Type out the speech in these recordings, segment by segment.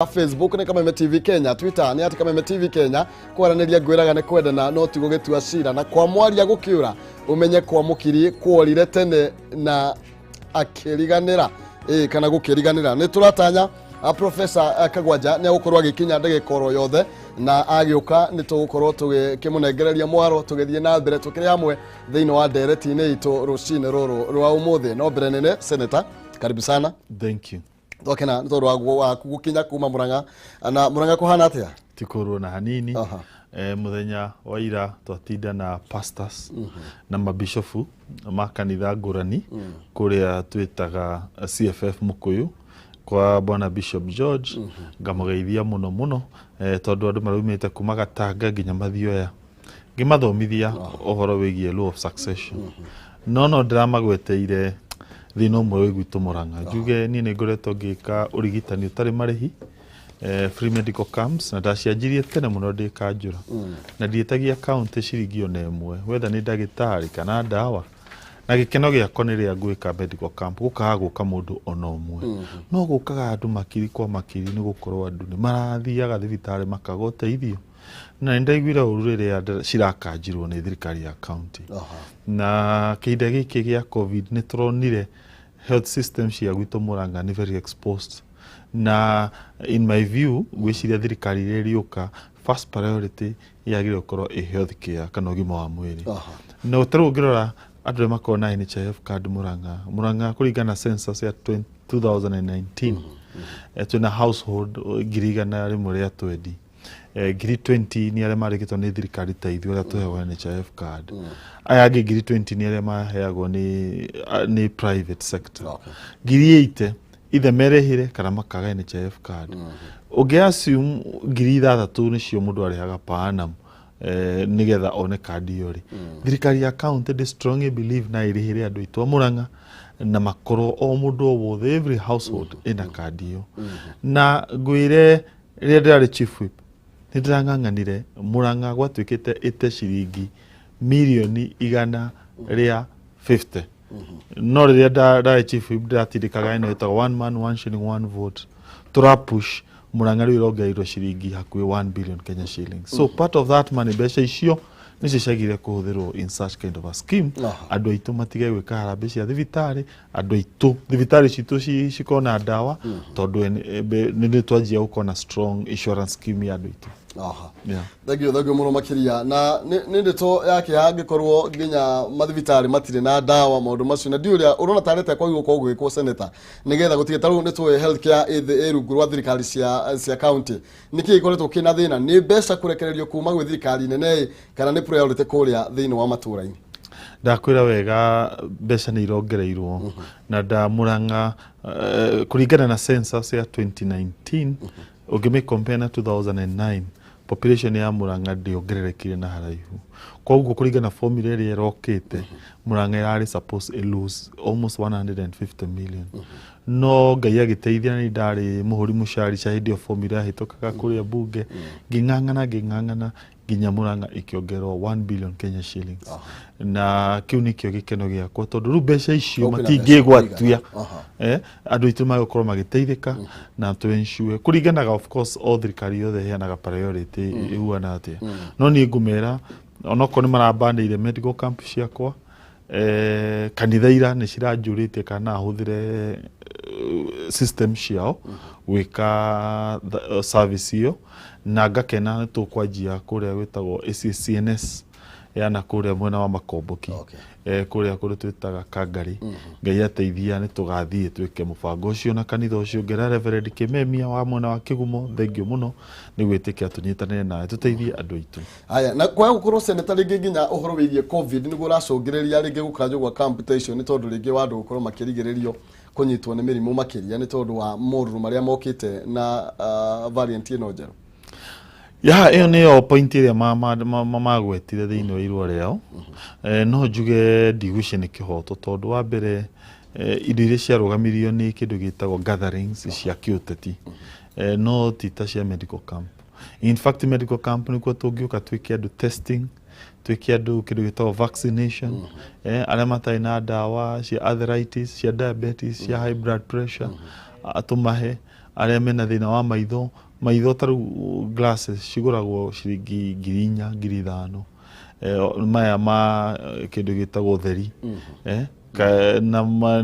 Facebook nĩ Kameme TV Kenya, Twitter nĩ @KamemeTV Kenya. Kwaranĩria ngwĩraga nĩ kwendana no ti gũgĩtua cira, na kwa mwaria gũkĩũra ũmenye kwa mũkiri kworire tene na akĩriganĩra ĩ kana gũkĩriganĩra. Nĩ tũratanya Professor Kagwanja nĩ agũkorwo agĩkinya ndagĩka oro yothe, na agĩũka nĩ tũgũkorwo tũgĩkĩmũnengereria mwaro tũgĩthiĩ na mbere tũkĩrĩ hamwe thĩinĩ wa ndereti-inĩ itũ rũcinĩ rũrũ rwa ũmũthĩ. No mbere nene, Senator, karibu sana. Thank you. Twakena nĩ tondũ waku gũkinya kuma Murang'a. Na Murang'a kũhana atĩa? Ti kũrwo na hanini. Mũthenya wa ira twatinda na pastors na mabishofu ma kanitha ngũrani kũrĩa twĩtaga CFF Mũkũyũ kwa bwana Bishop George. Ngamũgeithia mũno mũno, tondũ andũ maraumĩte kuma Gatanga nginya Mathioya, ngĩmathomithia ũhoro wĩgiĩ law of succession. No ndĩramagweteire thĩna ũmwe wĩ gwitũ Murang'a. Njuge niĩ nĩ ngoretwo ngĩka ũrigitani ũtarĩ marĩhi, free medical camps, na ndacianjirie tene mũno ndĩ kanjũra, na ndiĩtagia county ciringi ona ĩmwe, whether nĩ ndagĩtarĩ kana ndawa. Na gĩkeno gĩakwa nĩ rĩrĩa ngwĩka medical camp gũkaga gũka mũndũ ona ũmwe, no gũkaga andũ makiri kwa makiri, nĩ gũkorwo andũ nĩ marathiaga thibitarĩ makaga ũteithio. Na nĩ ndaiguire ũru rĩrĩa cirakanjirwo nĩ thirikari ya county. Na kĩhinda gĩkĩ gĩa COVID nĩ tũronire health system cia gwitũ Murang'a nĩ very exposed, na in my view ngwĩciria thirikari ĩrĩa ĩrĩũka, first priority yagĩrĩire gũkorwo ĩ health care kana ũgima wa mwĩrĩ. Na tarĩu ũngĩrora andũ arĩa makoragwo na NHIF card Murang'a, Murang'a kũringana na census ya 20 2019, twĩna household 120,000. 20,000 nĩ arĩa marĩkĩtwo nĩ thirikari ta ithuĩ arĩa tũheagwo NHIF card. Aya angĩ 20,000 nĩ arĩa maheagwo nĩ private sector. 80,000 ithe merĩhĩre kana makaga NHIF card. Ũngĩ assume 6,000 nĩcio mũndũ arĩhaga per annum, nĩgetha one kandi ĩyo rĩ, thirikari ya county ndĩ strongly believe na ĩrĩhĩre andũ aitũ a Murang'a na makorwo o mũndũ o wothe, every household ĩna kandi ĩyo. Na ngwĩre rĩrĩa ndĩrarĩ chief whip nĩ ndĩrang'ang'anire Murang'a gwatuĩkĩte ĩte ciringi mirioni 150, no rĩrĩa ndarĩ chief whip ndĩratindĩkaga ĩno ĩtagwo one man one shilling one vote, tũra push Murang'a rĩu ĩrongereirwo ciringi hakuhĩ 1 billion Kenya shillings. So part of that money, mbeca icio nĩcio ciagĩrĩire kũhũthĩrwo in such kind of a scheme. Andũ aitũ matige gwĩka harambĩ cia thibitarĩ, andũ aitũ thibitarĩ citũ cikorwo na ndawa, tondũ nĩ twanjia gũkorwo na strong insurance scheme ya andũ aitũ. Thank you, thank you mũno makĩria. Na nĩ ndeto ya kĩeha angĩkorwo nginya mathibitarĩ matirĩ na ndawa, maũndũ macio, na ndiũ ũrĩa ũrona tarĩte kwagĩrĩirwo gũkorwo gũgĩkwo, Senator, nĩgetha gũtige tarĩu nĩ tũĩ health care ĩ rungu rwa thirikari cia county. Nĩkĩ gĩkoretwo kĩna thĩna? Nĩ mbeca kũrekererio kuma gwĩ thirikari nene ĩ, kana nĩ priority kũrĩa thĩinĩ wa matũra-inĩ? Ndakwĩra wega, mbeca nĩ irongereirwo na ndamũrang'a kũringana na census ya 2019, ũngĩmĩ compare na 2009, population ya Murang'a ndĩongererekire na haraihu. Koguo kũringana na formula ĩrĩa ĩrokĩte, Murang'a ĩrarĩ suppose ĩ lose almost 150 million, no Ngai agĩteithia na nĩ ndarĩ mũhũri mũcarica hĩndĩ ĩyo formula yahĩtũkaga kũrĩa bunge, ngĩng'ang'ana ngĩng'ang'ana nginya Murang'a ĩkĩongererwo 1 billion Kenya shillings. Na kĩu nĩkĩo gĩkeno gĩakwa, tondũ rĩu mbeca icio Kwĩna mbeca matingĩgwatia. Kũigana. Andũ aitũ magũkorwo magĩteithĩka na tũ ensure kũringanaga, of course, o thirikari yothe ĩheanaga priority ĩhuana atĩa. No niĩ ngũmera onokorwo nĩ marambanĩire medical camp ciakwa, kanitha ira nĩ ciranjũrĩtie kana hũthĩre system ciao gwĩka service ĩyo, na ngakena nĩ tũkwanjia kũrĩa gwĩtagwo ACCNS yana kũrĩa mwena wa Makomboki, kũrĩa kũrĩa twĩtaga Kangari. Ngai ateithia nĩ tũgathiĩ twĩke mũbango ũcio na kanitha ũcio. Ngera Reverend Kimemia wa mwena wa Kĩgumo, thengio mũno nĩ gwĩtĩkĩra tũnyitanĩre nawe tũteithie andũ aitũ. Haya, na kwaga gũkorwo, Senator, rĩngĩ nginya ũhoro wĩgiĩ COVID nĩguo ũracũngĩrĩria rĩngĩ gũkanjwo gwa camp ta icio, nĩ tondũ rĩngĩ wa andũ gũkorwo makĩrigĩrĩrio kũnyitwo nĩ mĩrimũ makĩria nĩ tondũ wa morũrũ marĩa mokĩte na variant ĩno njerũ? Ya, ĩyo nĩyo point ĩrĩa magwetire thĩinĩ wa irũa rĩao. No njuge ndigwĩciria nĩ kĩhoto, tondũ wa mbere, indo iria ciarũgamirio nĩ kĩndũ gĩtagwo gatherings cia kĩũteti, no ti ta cia medical camp. In fact, medical camp nĩkuo tũngĩũka twĩke andũ testing, twĩke andũ kĩndũ gĩtagwo vaccination, arĩa matarĩ na ndawa cia arthritis, cia diabetes, cia high blood pressure, tũmahe. Arĩa mena thĩna wa maitho, maitho ta rĩu glasses cigũragwo ciringi 4,000, 5,000. Maya ma kĩndũ gĩtagwo ũtheri,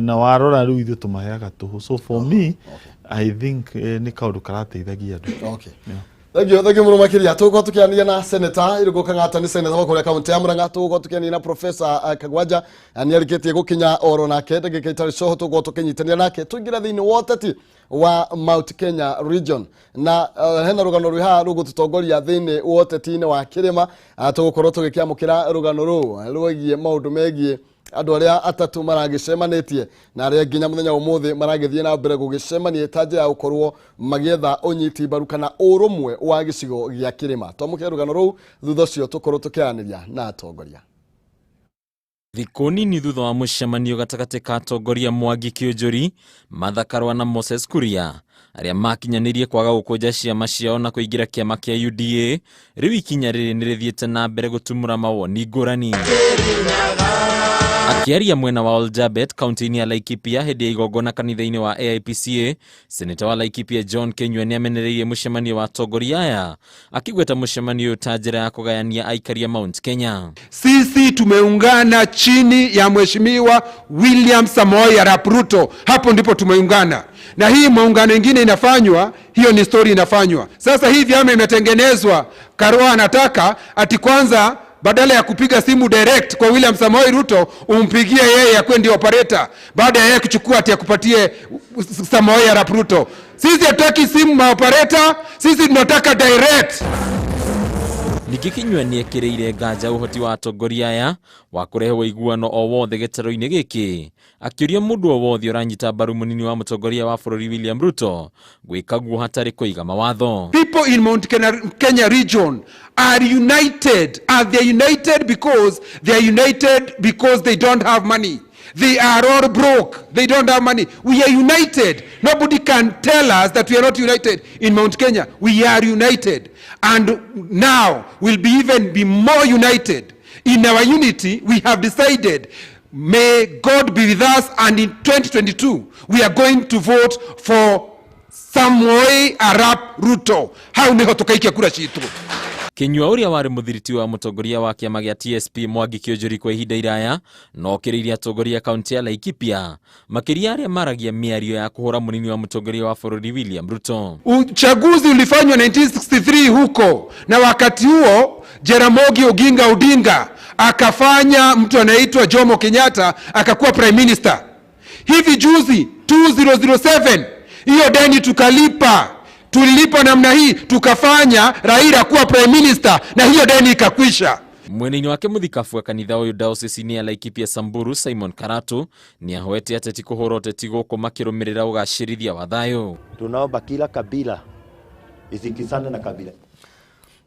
na warora rĩu ithuĩ tũmaheaga tũhũ. So for me, I think nĩ kaũndũ karateithagia andũ. Okay. Thank you, thank you mũno makĩria. Tũgũkorwo tũkĩaria na Senator Irũngũ Kang'ata, nĩ senator wa kũrĩa kaunti ya Murang'a. Tũgũkorwo tũkĩaria na Professor Kagwanja, nĩ arĩkĩtie gũkinya oro nake ndagĩka itarĩ coho. Tũgũkorwo tũkĩnyitanĩra nake tũingĩre thĩinĩ wa ũteti wa Mount Kenya region, na hena rũgano rwĩ haha rũgũtũtongoria thĩinĩ wa ũteti-inĩ wa kĩrĩma. Tũgũkorwo tũgĩkĩamũkĩra rũgano rũu rwĩgiĩ maũndũ megiĩ andũ arĩa atatũ maragĩcemanĩtie na arĩa nginya mũthenya wa ũmũthĩ maragĩthiĩ na mbere gũgĩcemania ta njĩra ya gũkorwo magĩetha ũnyiti mbaru kana ũrũmwe wa gĩcigo gĩa kĩrĩma. Twamũkĩre rũgano rũu, thutha ũcio tũkorwo tũkĩaranĩria na atongoria. Thikũ nini thutha wa mũcemanio gatagatĩ ka atongoria Mwangi Kĩũnjũri, Martha Karua na Moses Kuria, arĩa makinyanĩirie kwaga gũkũnja ciama ciao na kũingĩra kĩama kĩa UDA, rĩu ikinya rĩrĩ nĩ rĩthiĩte na mbere gũtumũra mawoni ngũrani. Akĩaria mwena wa Oljabet, kaunti-inĩ ya Laikipia, hĩndĩ ya igongona kanitha-inĩ wa AIPCA, seneta wa Laikipia John Kinyua nĩ amenereirie mũcemanio wa atongoria aya, akĩgweta mũcemanio ũyũ ta njĩra ya kũgayania aikari a Mount Kenya. Sisi tumeungana chini ya Mheshimiwa William Samoei Arap Ruto, hapo ndipo tumeungana. Na hii muungano ingine inafanywa, hiyo ni story inafanywa. Sasa hii vyama imetengenezwa, Karua anataka ati kwanza badala ya kupiga simu direct kwa William Samoei Ruto umpigie yeye akuwe ndio operator, baada ya yeye kuchukua ati akupatie Samoei Arap Ruto. Sisi hatutaki simu maoperator, sisi tunataka direct. Ningĩ Kinyua nĩ ekĩrĩire nganja ũhoti wa atongoria aya wa kũrehe ũiguano o wothe gĩtarũ-inĩ gĩkĩ, akĩũria mũndũ o wothe ũranyita mbaru mũnini wa mũtongoria wa bũrũri William Ruto gwĩka guo hatarĩ kũiga mawatho. People in Mount Kenya region are united. And they are united because they are united because they don't have money. They are all broke. They don't have money. We are united. Nobody can tell us that we are not united in Mount Kenya. We are united. And now we'll be even be more united. In our unity, we have decided, may God be with us, and in 2022, we are going to vote for Samoei Arap Ruto. Hau niho tukaikia kura citu. Kinyua, ũrĩa warĩ mũthiriti wa mũtongoria wa kĩama gĩa TSP Mwangi Kĩũnjũri kwa ihinda iraya, no okĩrĩirie atongoria kaunti ya Laikipia, makĩria arĩa maragia mĩario ya kũhũra mũnini wa mũtongoria wa bũrũri William Ruto. Uchaguzi ulifanywa 1963 huko, na wakati huo Jaramogi Oginga Odinga akafanya mtu anaitwa Jomo Kenyatta akakuwa prime minister. Hivi juzi 2007 hiyo deni tukalipa, tulilipa namna hii, tukafanya Raila kuwa prime minister na hiyo deni ikakwisha. Mwena-inĩ wake, mũthikabu wa kanitha ũyũ diocese-inĩ ya Laikipia Samburu Simon Karatu nĩ ahoete ateti kũhũra ũteti gũkũ makĩrũmĩrĩra ũgacĩrithia wa thayũ. Tunaomba kila kabila isikizane na kabila.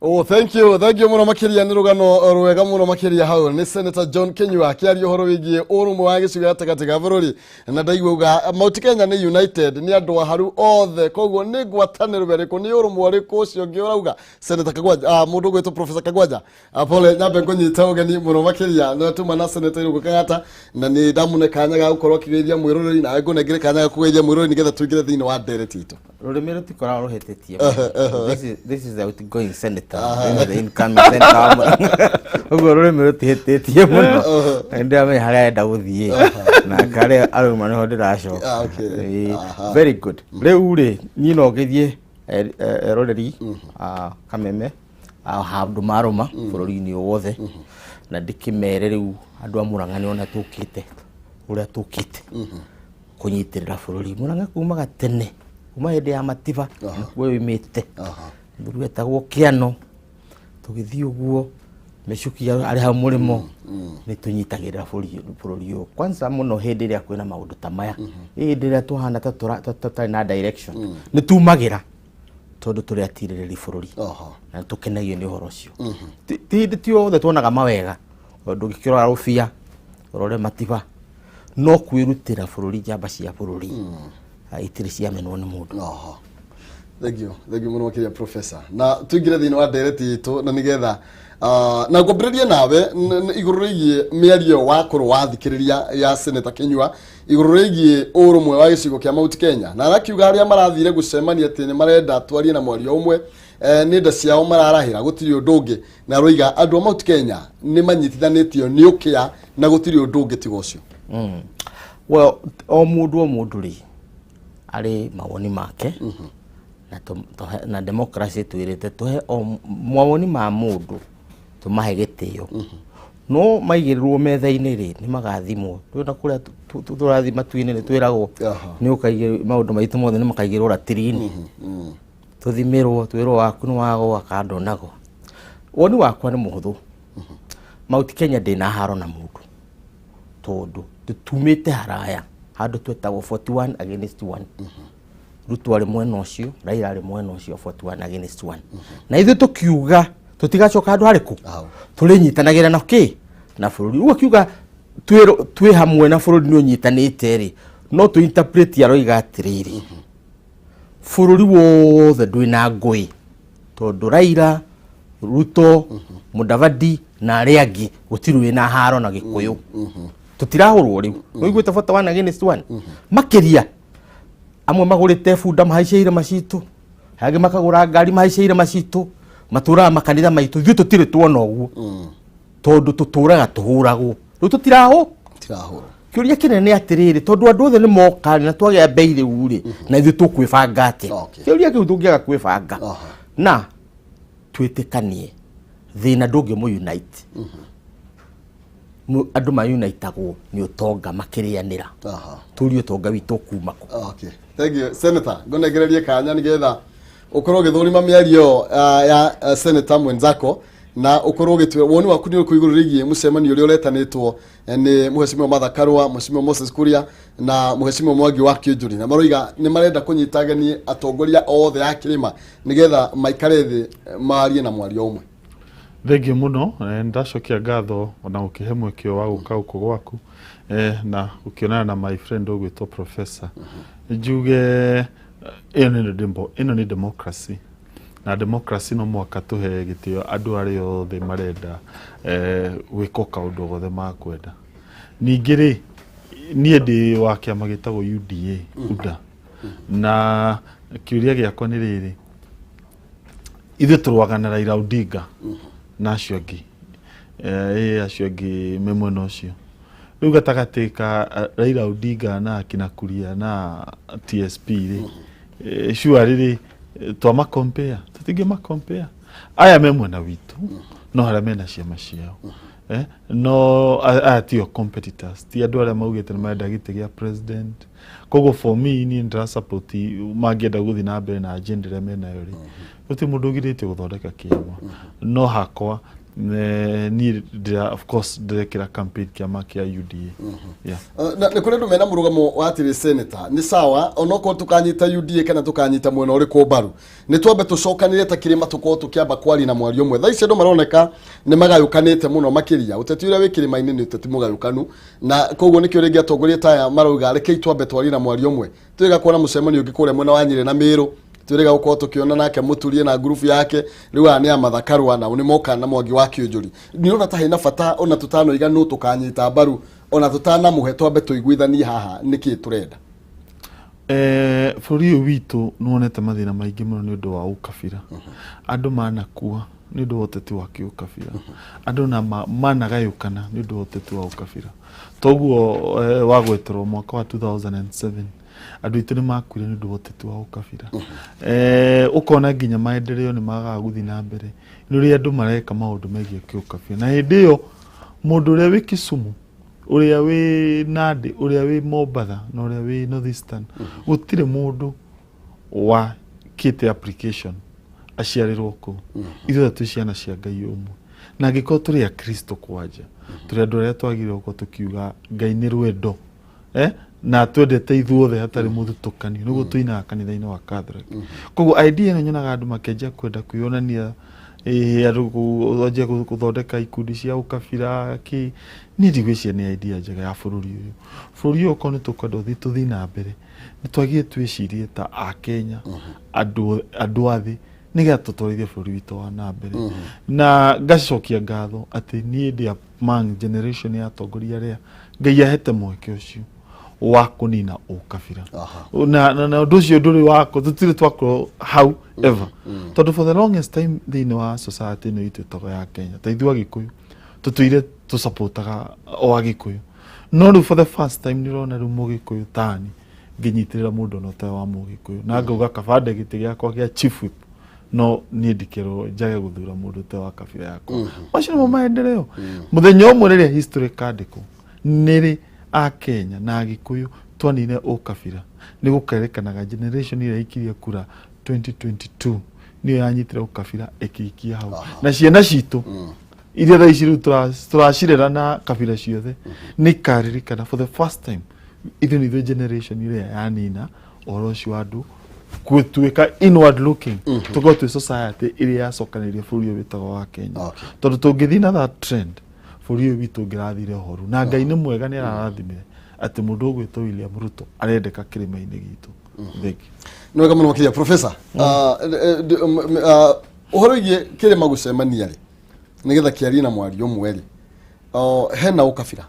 Oh, thank you, thank you mũno makĩria. Nĩ rũgano rwega mũno makĩria. Hau nĩ Senator John Kinyua akĩaria ũhoro wĩgiĩ ũrũmwe wa gĩcigo gatagatĩ ga bũrũri, na ndaigua uga Mount Kenya nĩ united, nĩ andũ aharu othe, koguo nĩ ngwatanĩro ĩrĩkũ, nĩ ũrũmwe ũrĩkũ ũcio ũngĩ ũrauga Senator Kagwanja? Mũndũ ũgwĩtwo Professor Kagwanja, pole, nyambe ngũnyita ũgeni mũno makĩria. No tuma na Senator Irũngũ Kang'ata, na nĩ ndamũne kanya ga gũkorwo akĩgeithia mwĩroreri, nawe ngũnengere kanya ga kũgeithia mwĩroreri nĩgetha tũingĩre thĩinĩ wa ndereti itũ. Rũrĩmĩ rũtikoragwo rũhĩtĩtie. This is the outgoing senator. This is the incoming senator. Ũguo rũrĩmĩ rũtihĩtĩtie mũno, na nĩndĩramenya harĩa arenda gũthiĩ na karĩa arauma nĩho ndĩracoka. Very good. Rĩu rĩ, niĩ no ngeithie eroreri a Kameme a handũ marũma bũrũri-inĩ o wothe, na ndĩkĩmere rĩu andũ a Mũrang'a nĩona tũkĩte ũrĩa tũkĩte kũnyitĩrĩra bũrũri. Mũrang'a kumaga tene, kuma hĩndĩ ya Matiba nĩkuo yumĩte thuru etagwo Kĩano, tũgĩthiĩ ũguo Mĩcuki arĩ hau mũrĩmo. Nĩ tũnyitagĩrĩra bũrũri ũyũ kwanza mũno hĩndĩ ĩrĩa kwĩna maũndũ ta maya, hĩndĩ ĩrĩa tũhana ta tũtarĩ na direction, nĩ tumagĩra tondũ tũrĩ atirĩrĩri bũrũri na nĩ tũkenagio nĩ ũhoro ũcio. Ti hĩndĩ ti yothe tuonaga mawega, tondũ ũngĩkĩrora Rũbia, ũrore Matiba, no kwĩrutĩra bũrũri, njamba cia bũrũri itirĩ ciamenwo nĩ mũndũ. Thank you, thank you mũno makĩria, Professor. Na tuingire thĩinĩ wa ndereti itũ, na nĩgetha na ngwambĩrĩrie nawe igũrũ rĩgiĩ mĩario wakorwo wathikĩrĩria ya Senator Kinyua. Igũrũ rĩgiĩ ũrũmwe wa gĩcigo kĩa Mount Kenya, na arakiuga arĩa marathire gũcemania atĩ nĩ marenda twarie na mwario ũmwe, nĩ nda ciao mararahĩra, gũtirĩ ũndũ ũngĩ, na aroiga andũ a Mount Kenya nĩ manyitithanĩtio nĩ ũkĩa na gũtirĩ ũndũ ũngĩ tiga ũcio. Well, o mũndũ o mũndũ rĩ arĩ mawoni make, na na democracy twĩrĩte tũhe o mawoni ma mũndũ, tũmahe gĩtĩo, no maigĩrĩrwo metha-inĩ rĩ nĩ magathimwo. Twĩna kũrĩa tũrathiĩ matu-inĩ nĩ twĩragwo nĩ ũkaigĩrwo maũndũ maitũ mothe, nĩ makaigĩrwo ratiri-inĩ, tũthimĩrwo, twĩrwo waku nĩ wagwa kana ndũnagwa. Woni wakwa nĩ mũhũthũ. Mount Kenya ndĩna haro na mũndũ, tondũ tũtumĩte haraya handũ twetagwo 41 against 1. Ruto arĩ mwena ũcio, Raila arĩ mwena ũcio, 41 against 1, na ithuĩ tũkiuga tũtigacoka handũ harĩkũ. Hau. Tũrĩnyitanagĩra na kĩ na bũrũri. Rĩu akiuga twĩ hamwe na bũrũri nĩ ũnyitanĩte rĩ, no tũ interpret aroiga atĩrĩrĩ, bũrũri wothe ndwĩna ngũĩ, tondũ Raila, Ruto, Mudavadi na arĩa angĩ gũtirĩ wĩna haro na Gĩkũyũ. Tũtirahũrwo rĩu, ũiguĩte 41 against 1 makĩria. Amwe magũrĩte bunda mahaicĩire irĩma citũ, angĩ makagũra ngari mahaicĩire irĩma citũ, matũraga makanitha maitũ. Ithuĩ tũtirĩ tuona ũguo, tondũ tũtũraga tũhũragwo. Rĩu tũtirahũ Tirahũrwo. Kĩũria kĩnene nĩ atĩrĩrĩ, tondũ andũ othe nĩ moka na twagĩa mbei rĩu rĩ, na ithuĩ tũkwĩbanga atĩa? Kĩũria kĩu, tũngĩaga kwĩbanga na twĩtĩkanie, thĩna ndũngĩmũ unite. Andũ mayunitagwo nĩ ũtonga makĩrĩanĩra. Tũrie ũtonga witũ kuma kũ? Okay. Thank you. Senator, ngũnengererie kanya nĩgetha ũkorwo ũgĩthũrima mĩario ya Senator mwenzako na ũkorwo ũgĩtua woni waku nĩ ũrĩkũ igũrũ rĩgiĩ mũcemanio ũrĩa ũretanĩtwo nĩ Mheshimiwa Martha Karua, Mheshimiwa Moses Kuria na Mheshimiwa Mwangi wa Kĩũnjũri, na maroiga nĩ marenda kũnyita ageni atongoria othe a kĩrĩma nĩgetha maikare thĩ, marie na mwario ũmwe. Thengiũ mũno. Ndacokia ngatho ona gũkĩhe mweke wa gũka gũkũ gwaku, na gũkĩonana na my friend ũgwĩtwo professor. Njuge ĩyo nĩ ĩno nĩ democracy, na democracy no mũhaka tũhe gĩtĩo andũ arĩa othe marenda gwĩka o kaũndũ gothe makwenda. Ningĩ rĩ, niĩ ndĩ wa kĩama gĩtagwo UDA, UDA, na kĩũria gĩakwa nĩ rĩrĩ, ithuĩ tũrũaga na Raila Odinga na acio angĩ, acio angĩ me mwena ũcio. Rĩu gatagatĩ ka Raila Odinga na akina Kuria na TSP rĩ, surely rĩ, twama compare tũtingĩma compare. Aya me mwena witũ, no harĩa mena ciama ciao, no aya tio competitors, ti andũ arĩa maugĩte nĩ marenda gĩtĩ gĩa president. Koguo for me, niĩ ndĩra support mangĩenda gũthiĩ na mbere na agenda ĩrĩa menayo rĩ, gũtirĩ mũndũ ũgirĩtio gũthondeka kĩama. No hakwa, niĩ ndĩra, of course, ndĩrekĩra campaign kĩama kĩa UDA, yeah. Na nĩ kũrĩ andũ mena mũrũgamo wa atĩrĩ, senator, nĩ sawa onokorwo tũkanyita UDA kana tũkanyita mwena ũrĩkũ mbaru, nĩ twambe tũcokanĩre ta kĩrĩma, tũkorwo tũkĩamba kwaria na mwario ũmwe. Thaa ici andũ maroneka nĩ magayũkanĩte mũno makĩria. Ũteti ũrĩa wĩ kĩrĩma-inĩ nĩ ũteti mũgayũkanu, na koguo nĩkĩo rĩngĩ atongoria ta aya marauga rekei twambe twarie na mwario ũmwe. Twĩga kuona mũcemanio ũngĩ kũrĩa mwena wa Nyĩrĩ na Mĩrũ, twĩrĩga gũkorwo tũkĩona nake Mũturie na ngurubu yake. Rĩu aya nĩ a Martha Karua, nao nĩ moka na Mwangi wa Kĩũnjũri. Nĩũrona ta hena bata ona tũtanoiga nũ tũkanyita mbaru, ona tũtanamũhe, twambe tũiguithanie haha nĩkĩ tũrenda? Bũrũri ũyũ witũ nĩ wonete mathĩna maingĩ mũno nĩ ũndũ wa ũkabira. Andũ manakua nĩ ũndũ wa ũteti wa kĩũkabira, andũ na managayũkana nĩ ũndũ wa ũteti wa ũkabira. Toguo wagweterwo mwaka wa 2007, andũ aitũ nĩ makuire nĩ ũndũ wa ũteti wa ũkabira. Ũkona nginya maendeleo nĩ magaga gũthiĩ na mbere nĩ ũrĩa andũ mareka maũndũ megiĩ kĩũkabira. Na hĩndĩ ĩyo mũndũ ũrĩa wĩ Kisumu, ũrĩa wĩ Nandi, ũrĩa wĩ Mombatha na ũrĩa wĩ North Eastern, gũtirĩ mũndũ wa kĩte application aciarĩrwo kũu. Ithuothe twĩ ciana cia Ngai ũmwe, na angĩkorwo tũrĩ akristo kwanja tũrĩ andũ arĩa twagĩrĩirwo gũkorwo tũkiuga Ngai nĩ rwendo, na twendete ithuothe hatarĩ mũthutũkanio, nĩguo tũinaga kanitha-inĩ wa Catholic. Koguo idea ĩno nyonaga andũ makĩanjia kwenda kwĩyonania, andũ kwanjia gũthondeka ikundi cia ũkabira kĩ, niĩ ndigwĩciria nĩ idea njega ya bũrũri ũyũ. Bũrũri ũyũ okorwo nĩ tũkwenda ũthiĩ, tũthiĩ na mbere, nĩ twagĩrĩire twĩcirie ta akenya, andũ a thĩ, nĩgetha tũtwarithie bũrũri witũ wa na mbere. Na ngacokia ngatho atĩ niĩ ndĩ among generation ya atongoria arĩa Ngai ahete mweke ũcio. Wa kũnina ũkabira na ũndũ ũcio ndũrĩ wako, tũtirĩ twakorwo hau ever, tondũ for the longest time thĩinĩ wa society ĩno itũ ĩtagwo ya Kenya, ta ithuĩ Agĩkũyũ tũtũire tũsupportaga o Agĩkũyũ, no rĩu for the first time nĩ ũrona rĩu Mũgĩkũyũ tani ngĩnyitĩrĩra mũndũ ona ũtarĩ wa Mũgĩkũyũ, na ngauga kabande gĩtĩ gĩakwa gĩa chief whip, no niĩ ndikĩrwo njage gũthura mũndũ ũtarĩ wa kabira yakwa. Macio nĩmo maendeleo. Mũthenya ũmwe rĩrĩa history ĩkandĩkwo nĩrĩ a Kenya na Agĩkũyũ twanine ũkabira, nĩ gũkerekanaga generation ĩrĩa ikirie kura 2022 nĩyo yanyitire ũkabira ĩkĩikia hau, na ciana citũ iria thaa ici rĩu tũracirera na kabira ciothe nĩ ikaririkana for the first time ithuĩ nĩ ithuĩ generation ĩrĩa yanina ũhoro ũcio wa andũ gũtuĩka inward looking, tũkorwo twĩ society ĩrĩa yacokanĩrĩria bũrũri ũyũ wĩtagwo wa Kenya. Tondũ tũngĩthiĩ na that trend, bũrũri ũyũ witũ ũngĩrathire ũhoru, na Ngai nĩ mwega, nĩ ararathimire atĩ mũndũ ũgwĩtwo William Ruto arendeka kĩrĩma-inĩ gitũ. Thank you. Nĩ wega mũno makĩria, professor. Ũhoro wĩgiĩ kĩrĩma gũcemania rĩ, nĩgetha kĩarie na mwario ũmwe rĩ, hena ũkabira?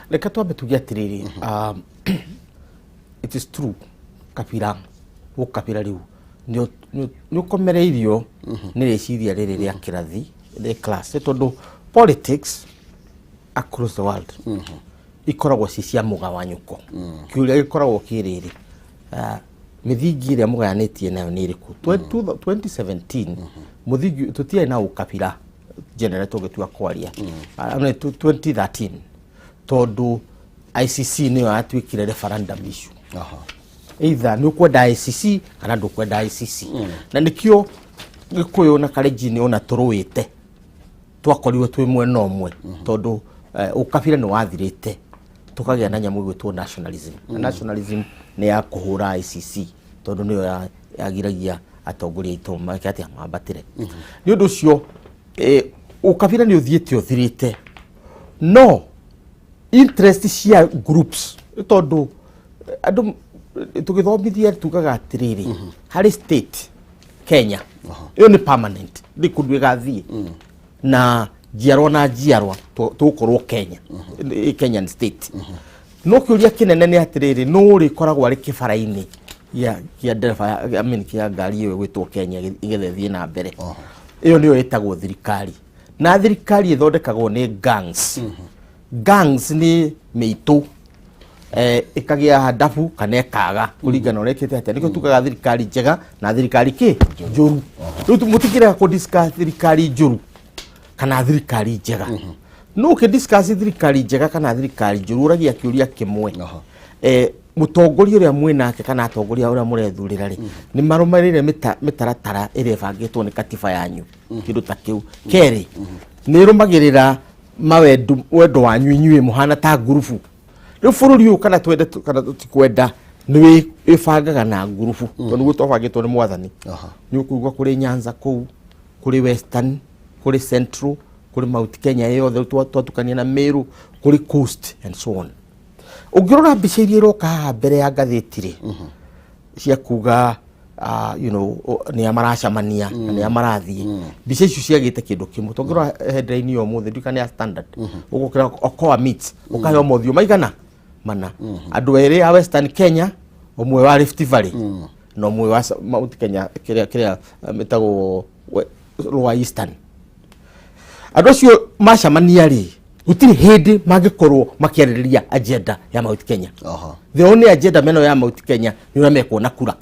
Reke twambe tuge atĩrĩrĩ, it is true, kabira gũkabira rĩu nĩ ũkomereirio nĩ rĩciria rĩrĩ rĩa kĩrathi, rĩ class, nĩ tondũ politics across the world ikoragwo ci cia mũgawanyũko. Kĩũria gĩkoragwo kĩ rĩrĩ, mĩthingi ĩrĩa mũgayanĩtie nayo nĩ ĩrĩkũ? 2017 mũthingi tũtiarĩ na ũkabira general tũngĩtua kwaria. I mean, 2013, tondũ ICC nĩyo yatuĩkire referendum issue, either nĩ ũkwenda ICC kana ndũkwenda ICC, na nĩkĩo Gĩkũyũ na Kalenjin ona tũrũĩte twakorirwo twĩ mwena ũmwe, tondũ ũkabira nĩ wathirĩte, tũkagĩa na nyamũ ĩgwĩtwo nationalism. Na nationalism nĩ ya kũhũra ICC, tondũ nĩyo yagiragia atongoria aitũ meke atĩa, mambatĩre. Nĩ ũndũ ũcio ũkabira nĩ ũthiĩte ũthirĩte, no interest cia groups, nĩ tondũ andũ tũgĩthomithia tugaga atĩrĩrĩ, harĩ state Kenya ĩyo nĩ permanent, ndĩ kũndũ ĩgathiĩ na njiarwa na njiarwa, tũgũkorwo Kenya, ĩ Kenyan state. No kĩũria kĩnene nĩ atĩrĩrĩ, nũ ũrĩkoragwo arĩ kĩbara-inĩ gĩa ndereba I mean, kĩa ngari ĩyo ĩgwĩtwo Kenya ĩgetha ĩthiĩ na mbere? Ĩyo nĩyo ĩtagwo thirikari, na thirikari ĩthondekagwo nĩ gangs. Gangs nĩ mĩitũ, ĩkagĩa handabu kana ĩkaga kũringana ũrĩa ĩkĩte atĩa. Nĩkĩo tugaga thirikari njega na thirikari kĩ njũru. Rĩu mũtikĩrega kũ discuss thirikari njũru kana thirikari njega, no ũkĩ discuss thirikari njega kana thirikari njũru, ũragia kĩũria kĩmwe: mũtongoria ũrĩa mwĩnake kana atongoria ũrĩa mũrethurĩra rĩ, nĩ marũmĩrĩire mĩtaratara ĩrĩa ĩbangĩtwo nĩ katiba yanyu, kĩndũ ta kĩu? Kerĩ, nĩ ĩrũmagĩrĩra mawendo wendo wanyu inyuĩ mũhana ta ngurubu? Rĩu bũrũri ũyũ, kana twende kana tũtikwenda, nĩ wĩbangaga na ngurubu, tondũ nĩguo twabangĩtwo nĩ Mwathani. Nĩ ũkũigua kũrĩ Nyanza kũu, kũrĩ Western, kũrĩ Central, kũrĩ Mount Kenya yothe twatukania na Meru, kũrĩ Coast and so on. Ũngĩrora mbica iria iroka haha mbere ya ngathĩti rĩ, cia kuga nĩa maracamania na nĩa marathiĩ, mbica icio ciagĩte kĩndũ kĩmwe. Tũngĩrora headline ya ũmũthĩ, nduka nĩ ya Standard, ũgũkĩra Okoa Meets, ũkaheo mothiũ maigana mana, andũ erĩ a Western Kenya, ũmwe wa Rift Valley na ũmwe wa Mount Kenya kĩrĩa mĩtagwo Lower Eastern. Andũ acio macamania rĩ, gũtirĩ hĩndĩ mangĩkorwo makĩarĩrĩria agenda ya Mount Kenya. The only agenda meno ya Mount Kenya nĩ ũrĩa mekuona kura.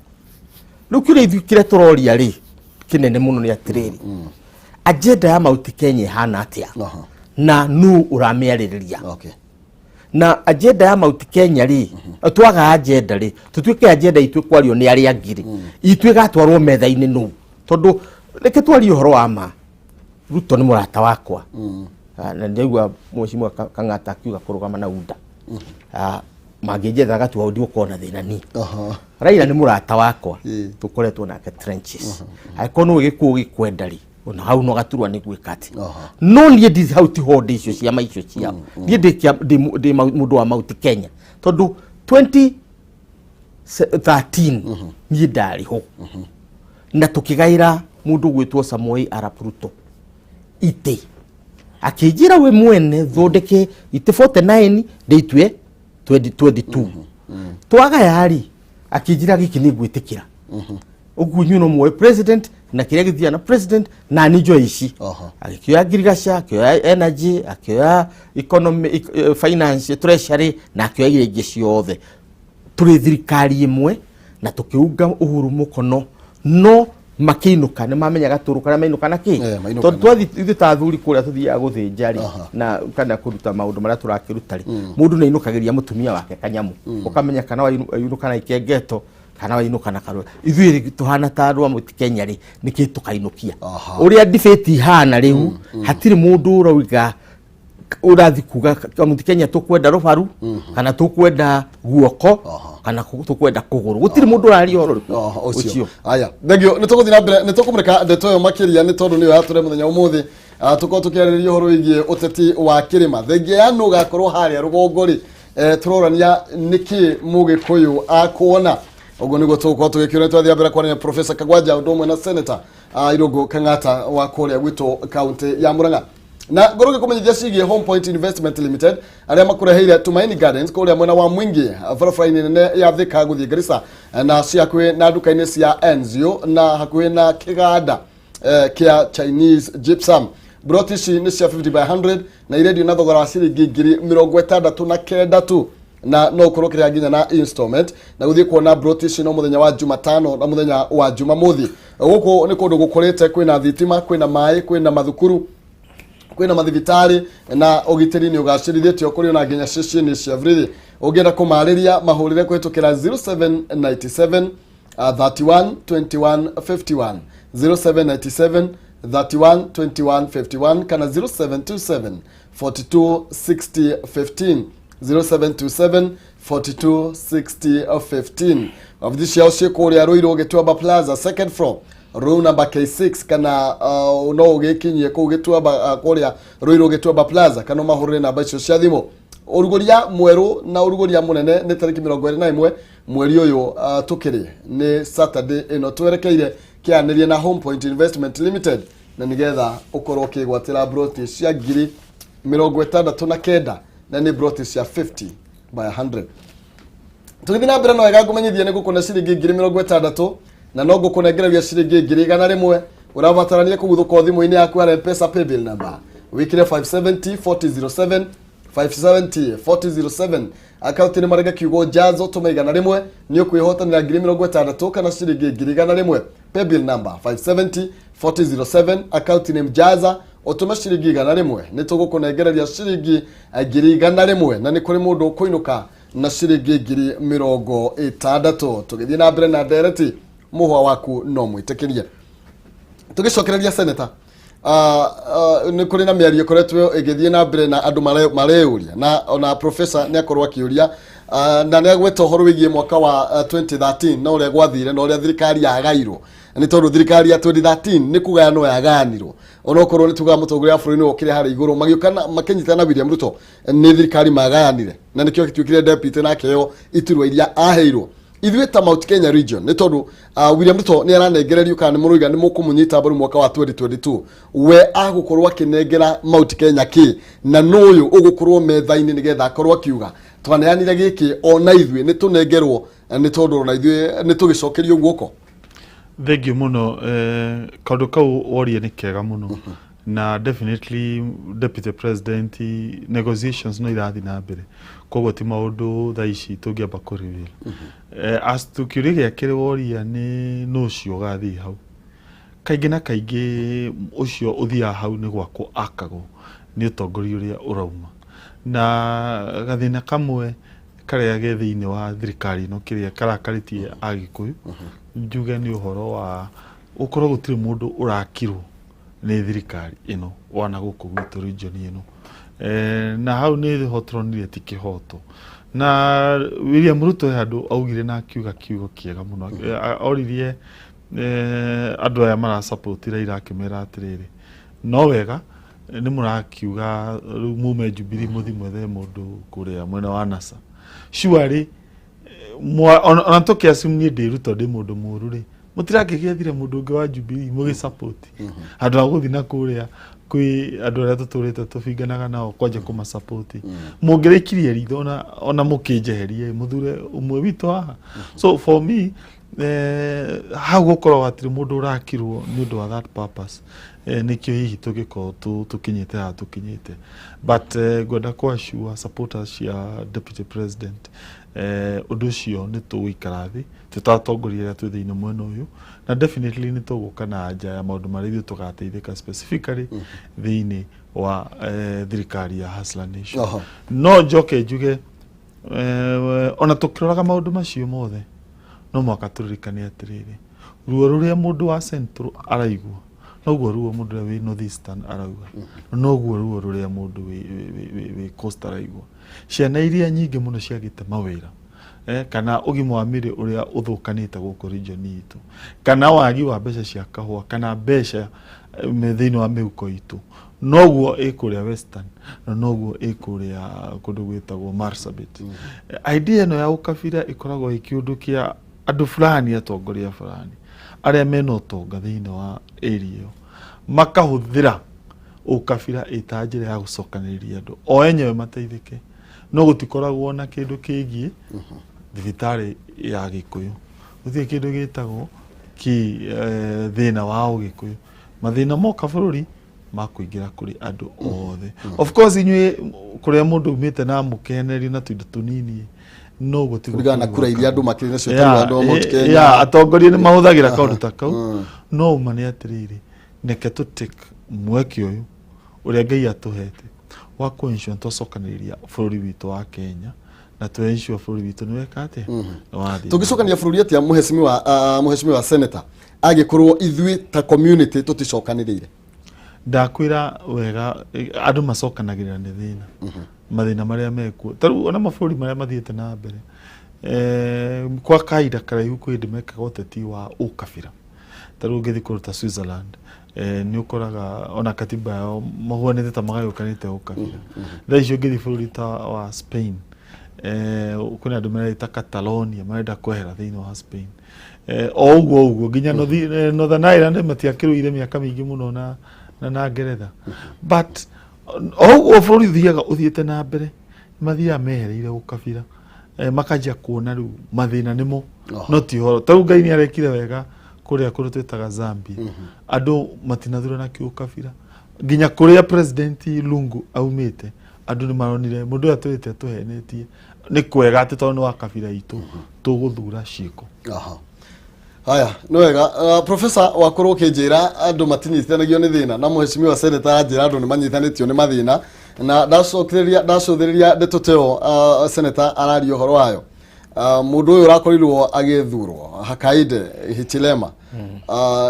Rĩu kĩũria ithuĩ kĩrĩa tũroria rĩ, kĩnene mũno, nĩ atĩrĩrĩ, agenda ya Mount Kenya ĩhana atĩa na nũ ũramĩarĩrĩria? Na agenda ya Mount Kenya rĩ, twaga agenda rĩ, tũtuĩke agenda itũ kwario nĩ arĩa angĩ rĩ, itũ ĩgatwarwo metha-inĩ nũ? Tondũ reke twarie ũhoro wa ma, Ruto nĩ mũrata wakwa. Na ndĩraigua mheshimiwa Kang'ata akiuga kũrũgama na UDA. Mangĩnjetha gatua ndigũkorwo na thĩna niĩ. Raila nĩ mũrata wakwa, tũkoretwo nake trenches. Angĩkorwo nĩwe gĩkuũ gĩkwenda rĩ, ona hau no gaturwa nĩ gwĩka atĩ, no niĩ ndi hau, ti honde icio ciama icio ciao. Niĩ ndĩ mũndũ wa Mount Kenya, tondũ 2013 niĩ ndarĩ ho na tũkĩgaĩra mũndũ gwĩtwo Samoei Arap Ruto itĩ, akĩnjĩra we mwene thondeke itĩ 49 ndĩitue. 2022 twagaya rĩ, akĩnjĩra gĩkĩ nĩ ngwĩtĩkĩra ũguo, inyuĩ no muoe president na kĩrĩa gĩthiaga na president na nĩ njoe ici. Agĩkĩoya ngirigaca, akĩoya energy, akĩoya economy, finance, treasury, na akĩoya iria ingĩ ciothe. Tũrĩ thirikari ĩmwe na tũkĩunga Uhuru mũkono, no makĩinũka nĩ mamenya gatũrũ karĩa mainũka na kĩ. Mainũka. Tondũ twathi ithuĩ ta athuri kũrĩa tũthiaga gũthĩnja rĩ, na kana kũruta maũndũ marĩa tũrakĩruta rĩ, mũndũ nĩ ainũkagĩria mũtumia wake kanyamũ, ũkamenya kana wainũka na ikengeto kana wainũka na karũa. Ithuĩ rĩ, tũhana ta andũ a Mount Kenya rĩ, nĩkĩ tũkainũkia? Ũrĩa debate ihana rĩu, hatirĩ mũndũ ũrauga ũrathi kuga Mount Kenya tũkwenda rũbaru kana tũkwenda guoko kana tũkwenda kũgũrũ. Gũtirĩ mũndũ ũraria ũhoro ũrĩkũ. Ũcio aya, thengio. Nĩ tũgũthiĩ na mbere, nĩ tũkũmũrĩka ndeto ĩyo makĩria nĩ tondũ nĩyo yatũre mũthenya ũmũthĩ. Tũkorwo tũkĩarĩrĩria ũhoro wĩgiĩ ũteti wa kĩrĩma, thengia ya nũ ũgakorwo harĩa rũgongo rĩ, tũrorania nĩkĩ mũgĩkũyũ akuona. Ũguo nĩguo tũgũkorwo tũgĩkĩũria. Twathiĩ mbere kwaria na Professor Kagwanja ũndũ ũmwe na Senator Irũngũ Kang'ata wa kũrĩa gwitũ kaunti ya Murang'a. Na ngorwo ngĩkũmenyithia ciĩgiĩ Home Point Investment Limited, arĩa makũreheire Tumaini Gardens kũrĩa mwena wa Mwingi, barabara-inĩ nene ya Thika gũthiĩ Garissa, na ci hakuhĩ na nduka-inĩ cia Enzio na hakuhĩ na kĩganda kĩa Chinese Gypsum. Broti ici nĩ cia 50 by 100 na irendio na thogora wa ciringi 69,000 tu, na no ũkorwo ũkĩrĩha nginya na installment. Na gũthiĩ kuona broti ici no mũthenya wa Jumatano na mũthenya wa Jumamothi. Gũkũ nĩ kũndũ gũkũrĩte, kwĩna thitima, kwĩna maĩ, kwĩna mathukuru, kwĩna mathibitarĩ, na ũgitĩri nĩ ũgacĩrithĩtio kũrĩ ona nginya ceceni cia borithi. Ũngĩenda kũmarĩria, mahũrĩre kũhĩtũkĩra 0797 31 21 51, 0797 31 21 51, kana 0727 42 60 15, 0727 42 60 15. Wabithi ciao ciĩ kũrĩa Ruiru, Gĩtuamba Plaza, second floor, room number K6, kana no ũgĩkinyie kũu Gĩtuamba, kũrĩa Ruiru Gĩtuamba Plaza, kana ũmahũrĩre namba icio cia thimũ. Ũrugũria mwerũ na ũrugũria mũnene nĩ tarĩki 21 mweri ũyũ tũkĩrĩ, nĩ Saturday ĩno twerekeire, kĩanĩrie na Home Point Investment Limited, na nĩgetha ũkorwo ũkĩgwatĩra broti cia 69,000, na nĩ broti cia 50 by 100. Tũgĩthiĩ na mbere, no wega ngũmenyithie nĩ ngũkũne ciringi 60,000 na no ngũkũnengereria ciringi 100,000. Ũrabatarania kũguthũka o thimũ-inĩ yaku harĩa M-Pesa paybill number, wĩkĩre 570 4007, 570 4007, akaunti nĩ marenge kiugo jazo, tũme 100, nĩ ũkwĩhotanĩra 60,000 kana ciringi 100,000. Paybill number 570 4007, account name Jaza, ũtũme ciringi 100, nĩ tũgũkũnengereria ciringi 100,000, na nĩ kũrĩ mũndũ ũkũinũka na ciringi 60,000. Tũgĩthiĩ na mbere na ndereti, mũhwa waku no mwĩtĩkĩrie. Tũgĩcokereria, Senator, nĩ kũrĩ na mĩario ĩkoretwo ĩgĩthiĩ na mbere na andũ mareyũria, na ona professor nĩ akorwo akĩũria, na nĩ agweta ũhoro wĩgiĩ mwaka wa 2013 na ũrĩa gwathire na ũrĩa thirikari yagairwo, nĩ tondũ thirikari ya 2013 nĩ kũgayanwo yagayanirwo, onokorwo nĩ tugaga mũtongoria wa bũrũri nĩwe ũkĩrĩ harĩa igũrũ, magĩũka na makĩnyitana na William Ruto, nĩ thirikari magayanire, na nĩkĩo gĩtuĩkire deputy na akĩheo iturwa iria aheirwo. Ithuĩ ta Mount Kenya region, nĩ tondũ William Ruto nĩ aranengererio, kana nĩ mũrũiga nĩ mũkũmũnyita mbaru mwaka wa 2022, we agũkorwo akĩnengera Mount Kenya kĩ, na nũyũ ũgũkorwo metha-inĩ nĩgetha akorwo akiuga twaneanire gĩkĩ, ona ithuĩ nĩ tũnengerwo, nĩ tondũ ona ithuĩ nĩ tũgĩcokerio guoko? Thengiũ mũno. Kaũndũ kau woria nĩ kega mũno, na definitely deputy president negotiations no irathiĩ na mbere, koguo ti maũndũ thaa ici tũngĩamba kũ reveal. As to kĩũria gĩa kerĩ woria, nĩ nũ ũcio ũgathiĩ hau, kaingĩ na kaingĩ ũcio ũthiaga hau nĩ gwakwo akagwo nĩ ũtongoria ũrĩa ũrauma, na gathĩna kamwe karĩa ge thĩinĩ wa thirikari ĩno kĩrĩa karakarĩtie Agĩkũyũ, njuge nĩ ũhoro wa gũkorwo gũtirĩ mũndũ ũrakirwo nĩ thirikari ĩno wana gũkũ gwitũ region ĩno. Na hau nĩ ho tũronire ti kĩhoto, na William Ruto he handũ augire na akiuga kiugo kĩega mũno. Oririe andũ aya marasupport Raila, akĩmera atĩrĩrĩ, no wega nĩ mũrakiuga rĩu mume Jubilee mũthi mwethe mũndũ kũrĩa mwena wa NASA, surely ona tũkĩ assume niĩ ndĩ Ruto ndĩ mũndũ mũru rĩ, Mũtirakĩgĩethire mũndũ ũngĩ wa Jubilee mũgĩsupport handũ ha gũthiĩ na kũrĩa kwĩ andũ arĩa tũtũrĩte tũbinganaga nao kwanja kũmasupport. Mũngĩrĩkirie ritho ona mũkĩnjeherie, mũthure ũmwe witũ haha. So for me, hau gũkorwo hatirĩ mũndũ ũrakirwo nĩ ũndũ wa that purpose, nĩkĩo hihi tũgĩkorwo tũkinyĩte haha tũkinyĩte. But ngwenda kũ assure supporters cia deputy president, ũndũ ũcio nĩ tũgũikara thĩ twĩ ta atongoria arĩa twĩ thĩinĩ mwena ũyũ, na definitely nĩ tũgũka na anja ya maũndũ marĩa ithuĩ tũgateithĩka specifically thĩinĩ wa thirikari ya Hustler Nation. No njoke njuge, ona tũkĩroraga maũndũ macio mothe, no mũhaka tũririkane atĩrĩrĩ, ruo rũrĩa mũndũ wa Central araigua noguo ruo mũndũ ũrĩa wĩ North Eastern araigua, noguo ruo rũrĩa mũndũ wĩ Coast araigua. Ciana iria nyingĩ mũno ciagĩte mawĩra, kana ũgima wa mĩĩrĩ ũrĩa ũthũkanĩte gũkũ region itũ, kana wagi wa mbeca cia kahũa, kana mbeca thĩinĩ wa mĩhuko itũ, noguo ĩ kũrĩa Western na noguo ĩ kũrĩa kũndũ gwĩtagwo Marsabit. Idea ĩno ya ũkabira ĩkoragwo ĩ kĩũndũ kĩa andũ fulani, atongoria fulani arĩa mena ũtonga thĩinĩ wa area ĩyo, makahũthĩra ũkabira ĩta njĩra ya gũcokanĩrĩria andũ o enyewe mateithĩke. No gũtikoragwo na kĩndũ kĩgiĩ thibitarĩ ya Gĩkũyũ, gũtirĩ kĩndũ gĩtagwo kĩ thĩna wa Ũgĩkũyũ. Mathĩna moka bũrũri makũingĩra kũrĩ andũ othe. Of course, inyuĩ kũrĩa mũndũ umĩte na mũkenerio na tũindo tũnini, no gũtirĩ Kũringana na kura iria andũ makĩrĩ nacio, tarĩu andũ a Mount Kenya. Yeah, atongoria nĩ mahũthagĩra kaũndũ ta kau. No ũma nĩ atĩrĩrĩ, reke tũ take mweke ũyũ ũrĩa Ngai atũhete wa kũ ensure twacokanĩrĩria bũrũri witũ wa Kenya, na tũ ensure bũrũri witũ nĩ weka atĩa, nĩ wathiĩ. Tũngĩcokania bũrũri atĩa, mũhecimiwa senator, angĩkorwo ithuĩ ta community tũticokanĩrĩire? Ndakwĩra wega, andũ macokanagĩrĩra nĩ thĩna, mathĩna marĩa mekuo. Ta rĩu ona mabũrũri marĩa mathiĩte na mbere, kwa kahinda karaihu kwĩ hĩndĩ mekaga ũteti wa ũkabira. Ta rĩu ũngĩthiĩ kũndũ ta Switzerland, nĩ ũkoraga ona katiba yao mahuanĩte ta magayũkanĩte ũkabira. Thaa ici ũngĩthiĩ bũrũri ta wa Spain, kwĩna andũ mareta Catalonia marenda kwehera thĩinĩ wa Spain. O ũguo ũguo nginya Northern Ireland matiakĩrũire mĩaka mĩingĩ mũno na Ngeretha. But o ũguo bũrũri ũthiaga ũthiĩte na mbere, mathiaga mehereire ũkabira, makanjia kuona rĩu mathĩna nĩmo no ti ũhoro. Ta rĩu Ngai nĩ arekire wega kũrĩa kũndũ twĩtaga Zambia, andũ matinathurana kĩũkabira. Nginya kũrĩa President Lungu aumĩte, andũ nĩ maronire mũndũ ũyũ atũrĩte atũhenetie, nĩ kwega atĩ tondũ nĩ wa kabira itũ, tũgũthura ciĩko. Aha. Haya, nĩ wega. Professor, wakorwo ũkĩnjĩra andũ matinyitithanagio nĩ thĩna, na mũhecimiwa senator aranjĩra andũ nĩ manyitanĩtio nĩ mathĩna, na ndacokereria ndacũthĩrĩria ndeto ta ĩyo senator araria ũhoro wayo. Mũndũ ũyũ ũrakorirwo agĩthurwo, Hakainde Hichilema,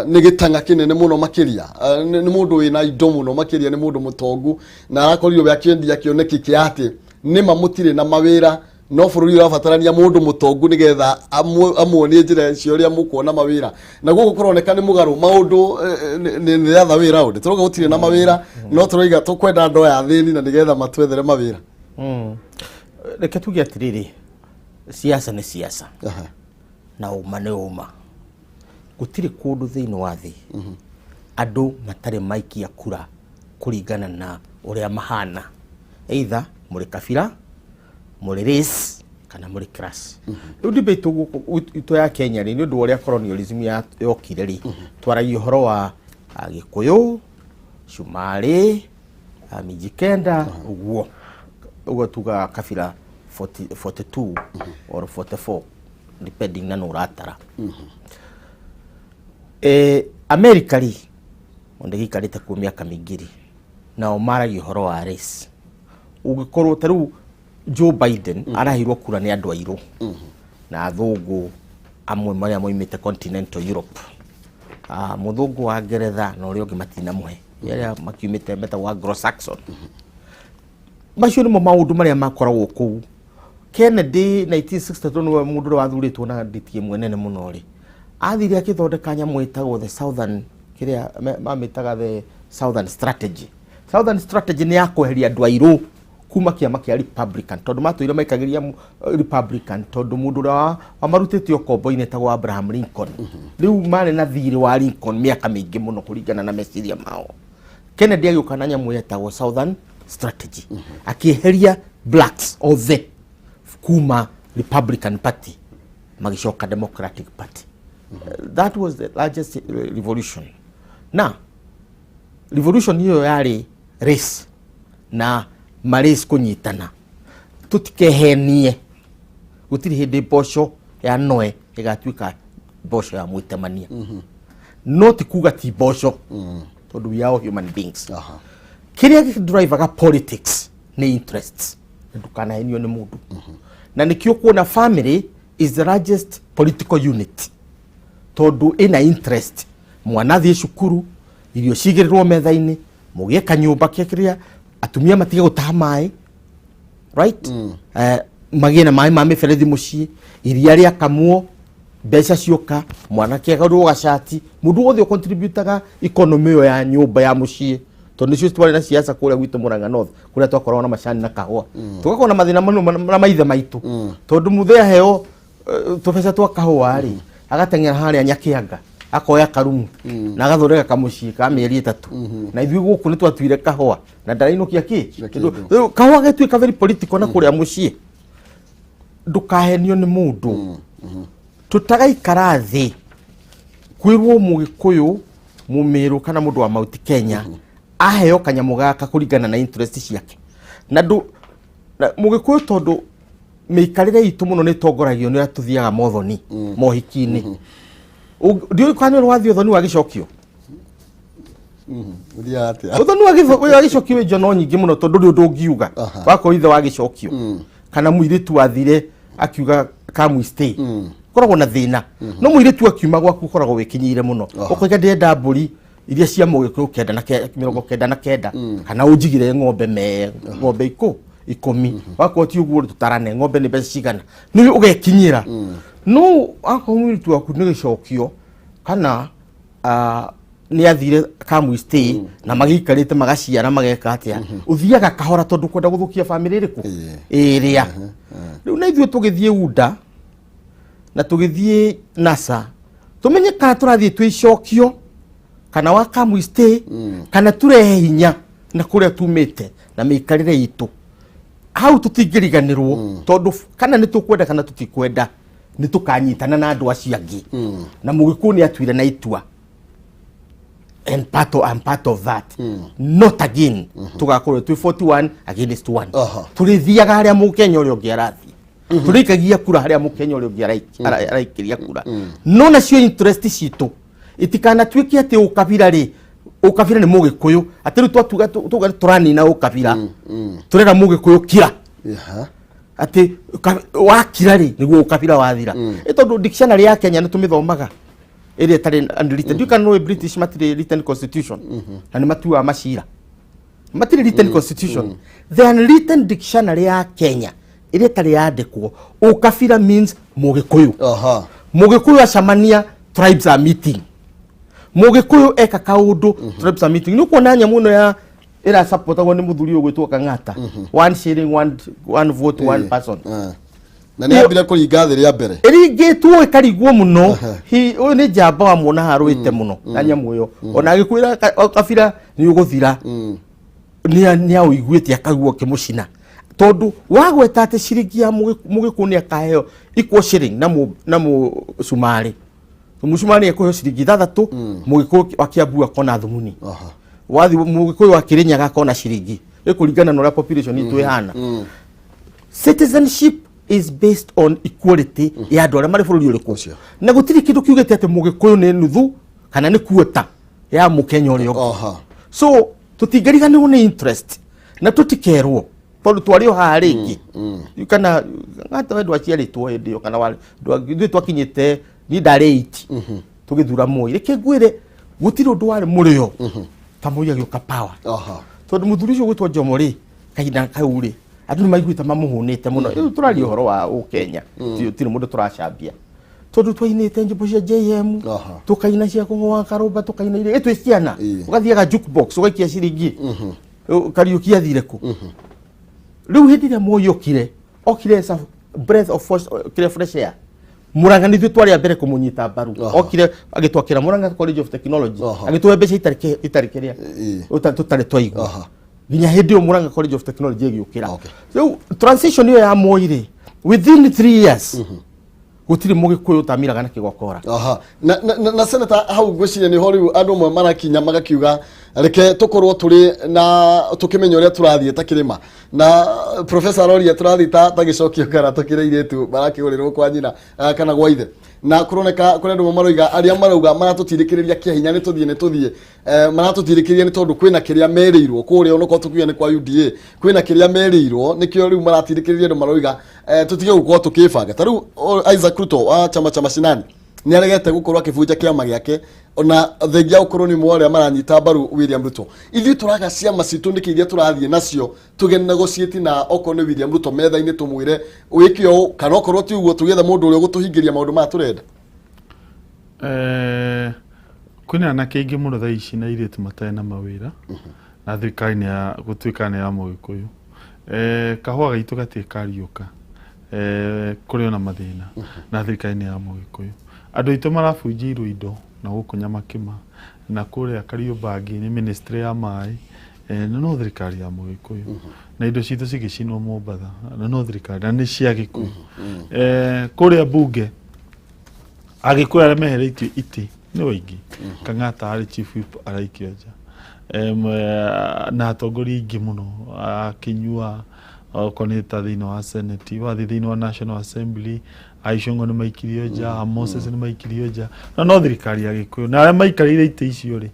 nĩ gĩtang'a kĩnene mũno makĩria. Nĩ mũndũ wĩna indo mũno makĩria, nĩ mũndũ mũtongu, na arakorirwo we akĩendia kĩoneki kĩa atĩ nĩma mũtirĩ na mawĩra, no bũrũri ũrabatarania mũndũ mũtongu nĩgetha amuonie njĩra cia ũrĩa mũkuona mawĩra. Na gũkũ kũroneka nĩ mũgarũ maũndũ, nĩ the other way round. Tũrauga gũtirĩ na mawĩra, no tũrauga tũkwenda andũ aya athĩni na nĩgetha matwethere mawĩra. Reke tuge atĩrĩrĩ, siasa nĩ siasa na ũma nĩ ũma. Gũtirĩ kũndũ thĩinĩ wa thĩ andũ matarĩ maikia kura kũringana na ũrĩa mahana, either mũrĩ kabira, mũrĩ race, kana mũrĩ class. Rĩu debate gũkũ itũ ya Kenya rĩ, nĩ ũndũ wa ũrĩa colonialism yokire rĩ, twaragia ũhoro wa Gĩkũyũ, Cumarĩ, Mijikenda, ũguo ũguo tugaga kabira 40, 42 or 44 depending na nũ ũratara. America rĩ, ndĩgĩikarĩte kuo mĩaka mĩingĩ rĩ, nao maragia ũhoro wa race. Ũngĩkorwo ta rĩu Joe Biden araheirwo kura nĩ andũ airũ na athũngũ amwe marĩa moimĩte continental Europe. Mũthũngũ wa Ngeretha na ũrĩa ũngĩ matinamũhe, arĩa makiumĩte metagwo Anglo-Saxon. Macio nĩmo maũndũ marĩa makoragwo kũu. Kennedy 1962 nĩwe mũndũ ũrĩa wathurĩtwo na nditi ĩmwe nene mũno rĩ, athire akĩthondeka nyamũ ĩtagwo the southern, kĩrĩa mamĩtaga the Southern Strategy. Southern Strategy nĩ ya kweheria andũ airũ. Kuma kĩama kĩa Republican, tondũ matũire maikagĩria Republican, tondũ mũndũ ũrĩa wamarutĩte ũkombo-inĩ etagwo Abraham Lincoln. Rĩu marĩ na thirĩ wa Lincoln mĩaka mĩingĩ mũno kũringana na meciria mao. Kennedy agĩũka na nyamũ yetagwo Southern Strategy, akĩeheria blacks othe kuma Republican Party, magĩcoka Democratic Party. That was the largest revolution. Na revolution ĩyo yarĩ race na marace kũnyitana. Tũtikehenie, gũtirĩ hĩndĩ mboco ya Noe ĩgatuĩka mboco ya mwĩtemania. No ti kuga ti mboco, tondũ we are all human beings. Kĩrĩa gĩdrivaga politics nĩ interests, na ndũkanahenio nĩ mũndũ. Na nĩkĩo kuona family is the largest political unit, tondũ ĩna interest: mwana athiĩ cukuru, irio cigĩrĩrwo metha-inĩ, mũgĩe kanyũmba kĩrĩa atumia matige gũtaha maĩ, right? Magĩe na maĩ ma mĩberethi mũciĩ, iria rĩakamwo, mbeca cioka, mwanake agũrwo gacati. Mũndũ wothe ũcontributaga economy ĩyo ya nyũmba ya mũciĩ, tondũ nĩcio twarĩ na siasa kũrĩa gwitũ Murang'a North, kũrĩa twakoragwo na macani na kahũa. Tũgakorwo na mathĩna mũno na maithe maitũ, tondũ mũthee aheo tũbeca twa kahũa rĩ, agateng'era harĩa Nyakĩanga akoya karumu na agathondeka kamũciĩ ka mĩeri 3, na ithuĩ gũkũ nĩ twatuire kahũa na ndarainũkia kĩ. Na kĩndũ. Rĩu kahũa gatuĩka very political na kũrĩa mũciĩ. Ndũkahenio nĩ mũndũ. Tũtagaikara thĩ kwĩrwo Mũgĩkũyũ, Mũmĩrũ kana mũndũ wa Mount Kenya aheo kanyamũ gaka kũringana na interest ciake na ndũ na Mũgĩkũyũ, tondũ mĩikarĩre itũ mũno nĩ ĩtongoragio nĩ ũrĩa tũthiaga mothoni mohiki-inĩ. Ndiũĩ kana nĩ wathiĩ ũthoni wa gĩcokio. Ũthiaga atĩa? Ũthoni wa gĩcokio wĩ njono nyingĩ mũno, tondũ ndũrĩ ũndũ ũngiuga. Wakorwo ithe wa gĩcokio kana mũirĩtu wathire akiuga come we stay, koragwo na thĩna. No mũirĩtu akiuma gwaku ũkoragwo wĩkinyĩire mũno, ũkoiga ndĩrenda mbũri iria cia Mũgĩkũyũ kenda na 99, kana ũnjigire ng'ombe me ng'ombe 10. Wakorwo ti ũguo, tũtarane ng'ombe nĩ mbeca cigana, nĩ ũgekinyĩra. No akorwo mũirĩtu waku nĩ gĩcokio kana nĩ athire come we stay na magĩikarĩte magaciara mageka atĩa, ũthiaga kahora, tondũ kwenda gũthũkia bamĩrĩ ĩrĩkũ ĩrĩa. Rĩu na ithuĩ tũgĩthiĩ UDA na tũgĩthiĩ NASA, tũmenye kana tũrathiĩ twĩ icokio kana wa come we stay, kana tũrehe hinya na kũrĩa tumĩte na mĩikarĩre itũ hau. Tũtingĩriganĩrwo, tondũ kana nĩ tũkwenda kana tũtikwenda, nĩ tũkanyitana na andũ acio angĩ. Na Mũgĩkũyũ nĩ atuire na itua, and I'm part of that. Not again tugakorwo twĩ 41 against 1. Tũrĩthiaga harĩa Mũkenya ũrĩa ũngĩ arathiĩ, tũrĩikagia kura harĩa Mũkenya ũrĩa ũngĩ araikĩria kura. No nacio interest citũ itikanatuĩke atĩ ũkabira rĩ, ũkabira nĩ Mũgĩkũyũ, atĩ rĩu twatuga tuga tũranina ũkabira, tũrera Mũgĩkũyũ kira atĩ wakira rĩ, nĩguo ũkabira wathira. Ĩ tondũ dictionary ya Kenya nĩ tũmĩthomaga ĩrĩa ĩtarĩ unwritten. Ndiũĩ kana nĩũĩ British matirĩ written constitution, na nĩ matuaga macira. Matirĩ written constitution. The unwritten dictionary ya Kenya ĩrĩa ĩtarĩ yandĩkwo, ũkabira means Mũgĩkũyũ. Mũgĩkũyũ acamania, tribes are meeting. Mũgĩkũyũ eka kaũndũ, tribes are meeting. Nĩ ũkuona nyamũ ĩno ya ĩrasapotagwo nĩ mũthuri ũyũ gwĩtwo Kang'ata, one shilling, one vote, one person. Na nĩ ambire kũringa thĩ rĩa mbere. Ĩringĩtwo ĩkarigwo mũno. Ũyũ nĩ njamba wamuona harũĩte mũno na nyamũ ĩyo, ona agĩkwĩra kabira nĩ ũgũthira, nĩ aũiguĩte akaigua ũkĩmũcina, tondũ wagweta atĩ ciringi ya Mũgĩkũyũ nĩ akaheo equal shilling na mũcumarĩ. Mũcumarĩ ekũheo ciringi 6, Mũgĩkũyũ wa Kiambu akona thumuni. Wathi Mũgĩkũyũ wa Kĩrĩnyaga akona ciringi ĩkũringana na ũrĩa population itũ ĩhana. Citizenship is based on equality ya andũ arĩa marĩ bũrũri ũrĩkũ. Ũcio. Na gũtirĩ kĩndũ kiugĩte atĩ Mũgĩkũyũ nĩ nuthu kana nĩ kuota ya Mũkenya ũrĩa ũngĩ. So tũtingĩriganĩrwo nĩ interest na tũtikerwo tondũ twarĩ o haha rĩngĩ kana ng'ata we ndwaciarĩtwo hĩndĩ ĩyo kana ithuĩ twakinyĩte, niĩ ndarĩ 8 tũgĩthura Moi. Reke ngwĩre, gũtirĩ ũndũ warĩ mũrĩo ta Moi agĩũka power, tondũ mũthuri ũcio gwĩtwo Jomo rĩ, kahinda kau rĩ, andũ nĩ maiguĩte mamũhũnĩte mũno. Rĩu tũraria ũhoro wa Ũkenya, tirĩ mũndũ tũracambia, tondũ twainĩte nyĩmbo cia JM, tũkaina cia kũhoa karũmba, tũkaina iria ĩ twĩ ciana. Ũgathiaga jukebox ũgaikia ciringi. Kariũki athire kũ? Rĩu hĩndĩ ĩrĩa Moi okire, okire as a breath of fresh, kĩrĩa fresh air. Murang'a nĩ ithuĩ twarĩ a mbere kũmũnyita mbaru. Okire agĩtwakĩra Murang'a College of Technology, agĩtũhe mbeca itarĩ itarĩ kĩrĩa tũtarĩ twaigua. Nginya hĩndĩ ĩyo Murang'a College of Technology ĩgĩũkĩra. Rĩu transition ĩyo ya Moi rĩ, within 3 years gũtirĩ mũgĩkũyũ ũtamiraga na kĩgokora. Aha. Na senator, hau ngwĩciria nĩho rĩu andũ amwe marakinya magakiuga reke tũkorwo tũrĩ na tũkĩmenya ũrĩa tũrathiĩ ta kĩrĩma, na professor aroria tũrathiĩ ta gĩcokio kana tũkĩrĩ airĩtu marakĩgũrĩrwo kwa nyina, kana gwa ithe, na kũroneka kũrĩ andũ amwe maroiga, arĩa marauga maratũtindĩkĩrĩria kĩa hinya nĩ tũthiĩ, nĩ tũthiĩ, maratũtindĩkĩrĩria nĩ tondũ kwĩna kĩrĩa merĩirwo kũrĩa, onokorwo tũkiuga nĩ kwa UDA, kwĩna kĩrĩa merĩirwo, nĩkĩo rĩu maratindĩkĩrĩria andũ, maroiga tũtige gũkorwo tũkĩbanga. Ta rĩu Isaac Ruto wa chama cha Mashinani nĩ aregete gũkorwo akĩbunja kĩama gĩake, ona thengia gũkorwo nĩ ũmwe wa arĩa maranyita mbaru William Ruto. Ithuĩ tũraga ciama citũ nĩkĩ iria tũrathiĩ nacio tũge negotiate na okorwo nĩ William Ruto metha-inĩ, tũmwĩre wĩke ũũ, kana okorwo ti ũguo tũgĩethe mũndũ ũrĩa ũgũtũhingĩria maũndũ maya tũrenda? Kwĩna anake aingĩ mũno thaa ici na airĩtu matarĩ na mawĩra, na thirikari nĩ ya gũtuĩka nĩ ya mũgĩkũyũ. Kahũa gaitũ gatirĩ kariũka, kũrĩ ona mathĩna, na thirikari nĩ ya mũgĩkũyũ. Andũ aitũ marabunjĩirwo indo na gũkũ Nyamakĩma na kũrĩa Kariũmbangi nĩ ministry ya maĩ, na no thirikari ya mũgĩkũyũ, na indo citũ cigĩcinwo Mombatha, na no thirikari na nĩ cia gĩkũyũ. Kũrĩa bunge agĩkũyũ arĩa meheretio itĩ nĩ waingĩ. Kang'ata arĩ chief whip araikio nja, na atongoria aingĩ mũno akĩnyua, okorwo nĩ ta thĩinĩ wa Senate, wathiĩ thĩinĩ wa National Assembly, Aicũng'o nĩ maikirio nja, Moses nĩ maikirio nja, na no thirikari ya gĩkũyũ. Na arĩa maikarĩire itĩ icio rĩ,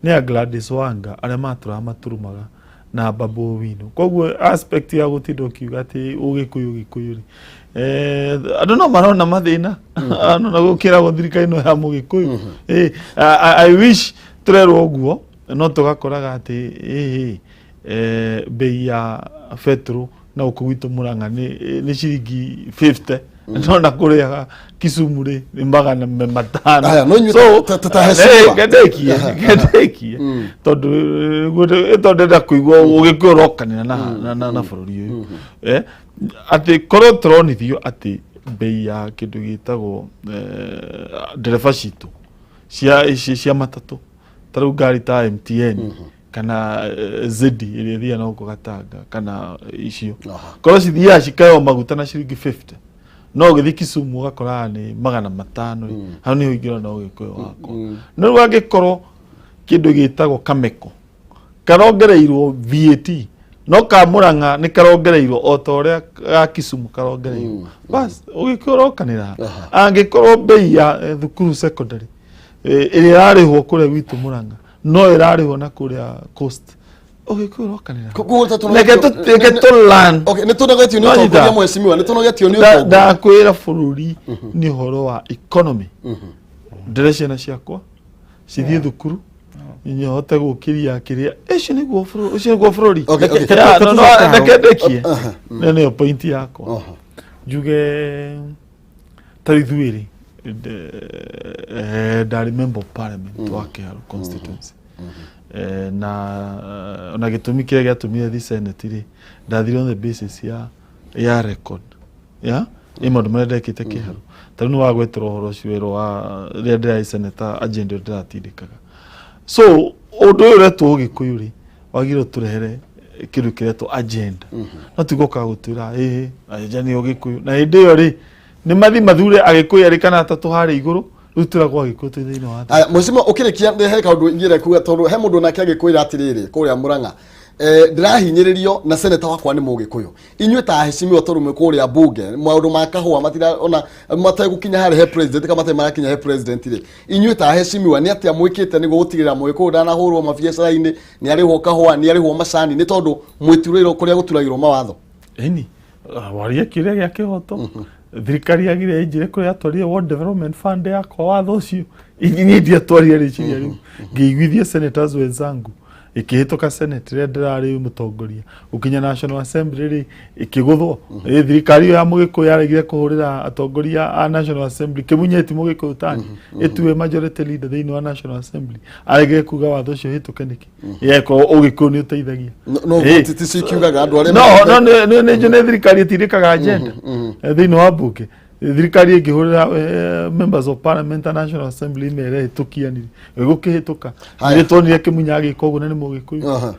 nĩ a Gladys Wanga, arĩa matũraga maturumaga, na Babu Owino. Koguo aspect ya gũtinda ũkiuga atĩ ũgĩkũyũ gĩkũyũ rĩ, andũ no marona mathĩna no na gũkĩragwo thirikari no ya mũgĩkũyũ. I wish tũrerwo ũguo, no tũgakoraga atĩ ĩhĩ, bei ya betũrũ na gũkũ gwitũ Murang'a nĩ ciringi 50, no na kũrĩa Kisumu rĩ nĩ 500. Aya, no inyuĩ So, ta heshima. Ngendekie, ngendekie, tondũ tondũ ndĩrenda kũigua ũgĩkũyũ ũrokanĩra na bũrũri ũyũ, atĩ korwo tũronithio atĩ bei ya kĩndũ gĩtagwo ndereba citũ cia matatũ, ta rĩu ngari ta MTN kana Zedi ĩrĩa ĩthiaga na gũkũ Gatanga kana icio, korwo cithiaga cikaheo maguta na ciringi 50, no ũgĩthiĩ Kisumu ũgakoraga nĩ 500 rĩ, hau nĩho ingĩrona ũgĩkũyũ wakwa. No rĩu angĩkorwo kĩndũ gĩtagwo Kameko karongereirwo VAT, no ka Murang'a nĩ karongereirwo o ta ũrĩa ga Kisumu karongereirwo, bas ũgĩkũyũ ũrokanĩra. Angĩkorwo bei ya thukuru secondary ĩrĩa ĩrarĩhwo kũrĩa gwitũ Murang'a no ĩrarĩhwo na kũrĩa Coast, ũgĩkũyũ ũrokanĩra. Koguo ta Reke reke tũ learn. Okay, nĩ tũnogetio nĩ Nonyita. ũtongoria, mheshimiwa, nĩ tũnogetio nĩ ũtongoria. Ndakwĩra bũrũri nĩ ũhoro wa economy. Ndĩre ciana ciakwa cithiĩ thukuru, nyohote gũkĩria kĩrĩa ũcio nĩguo bũrũri, ũcio nĩguo bũrũri. Okay. Ya, no, Tũcoke reke ndĩkie. Ĩyo nĩyo point yakwa. Njuge ta ithuĩ rĩ, ndarĩ member of parliament wa Kiharu constituency. Na ona gĩtũmi kĩrĩa gĩatũmire thi Senate rĩ, ndathire on the basis ya record ya ĩ maũndũ marĩa ndekĩte Kĩharu. Ta rĩu nĩ wagwetera ũhoro ũcio werũ wa rĩrĩa ndĩrarĩ senator, agenda ĩyo ndĩratindĩkaga. So ũndũ ũyũ ũretwo ũgĩkũyũ rĩ, wagĩrĩirwo tũrehere kĩndũ kĩretwo agenda, no ti gũka gũtwĩra ĩhĩ agenda nĩ ũgĩkũyũ, na hĩndĩ ĩyo rĩ nĩ mathi mathure agĩkũyũ erĩ kana atatũ harĩa igũrũ, rĩu twĩragwo agĩkũyũ twĩ thĩinĩ wa Aya, mheshimiwa, ũkĩrĩkia nĩ he kaũndũ ingĩenda kuga, tondũ he mũndũ nake agĩkwĩra atĩrĩrĩ, kũrĩa Murang'a, ndĩrahinyĩrĩrio na seneta wakwa nĩ mũgĩkũyũ. Inyuĩ ta aheshimiwa, tondũ mwĩ kũrĩa bunge, maũndũ ma kahũa matira ona mategũkinya harĩa he president, kana matarĩ marakinya he president rĩ, inyuĩ ta aheshimiwa nĩ atĩa mwĩkĩte nĩguo gũtigĩrĩra mũgĩkũyũ ndanahũrwo mabiacara-inĩ, nĩ arĩhwo kahũa, nĩ arĩhwo macani, nĩ tondũ mwĩturĩirwo kũrĩa gũturagĩrwo mawatho? Ĩni waria kĩũria gĩa kĩhoto. Thirikari yagire ĩnjĩre kũrĩa yatwarire World Development Fund yakwa watho ũcio. Niĩ ndiatwarire rĩciria rĩu, ngĩiguithia senators wenzangu. Ĩkĩhĩtũka Senate rĩrĩa ndĩrarĩ mũtongoria. Gũkinya National Assembly rĩ, ĩkĩgũthwo. Ĩ thirikari ĩyo ya Mũgĩkũyũ yaregire kũhũrĩra atongoria a National Assembly, Kĩmunyeti Mũgĩkũyũ tani ĩtue majority leader thĩinĩ wa National Assembly, aregire kuga watho ũcio ũhĩtũke nĩkĩ? Yeko Ũgĩkũyũ nĩ ũteithagia. No Ĩ. ti cikiugaga andũ arĩa No no nĩ thirikari ĩtindĩkaga agenda thĩinĩ wa mbunge. Thirikari ĩngĩhũrĩra members of parliament na National Assembly mere hĩtũkiani, ĩgũkĩhĩtũka. Haya. Nĩ tuonire Kĩmunya agĩka ũguo na nĩ Mũgĩkũyũ.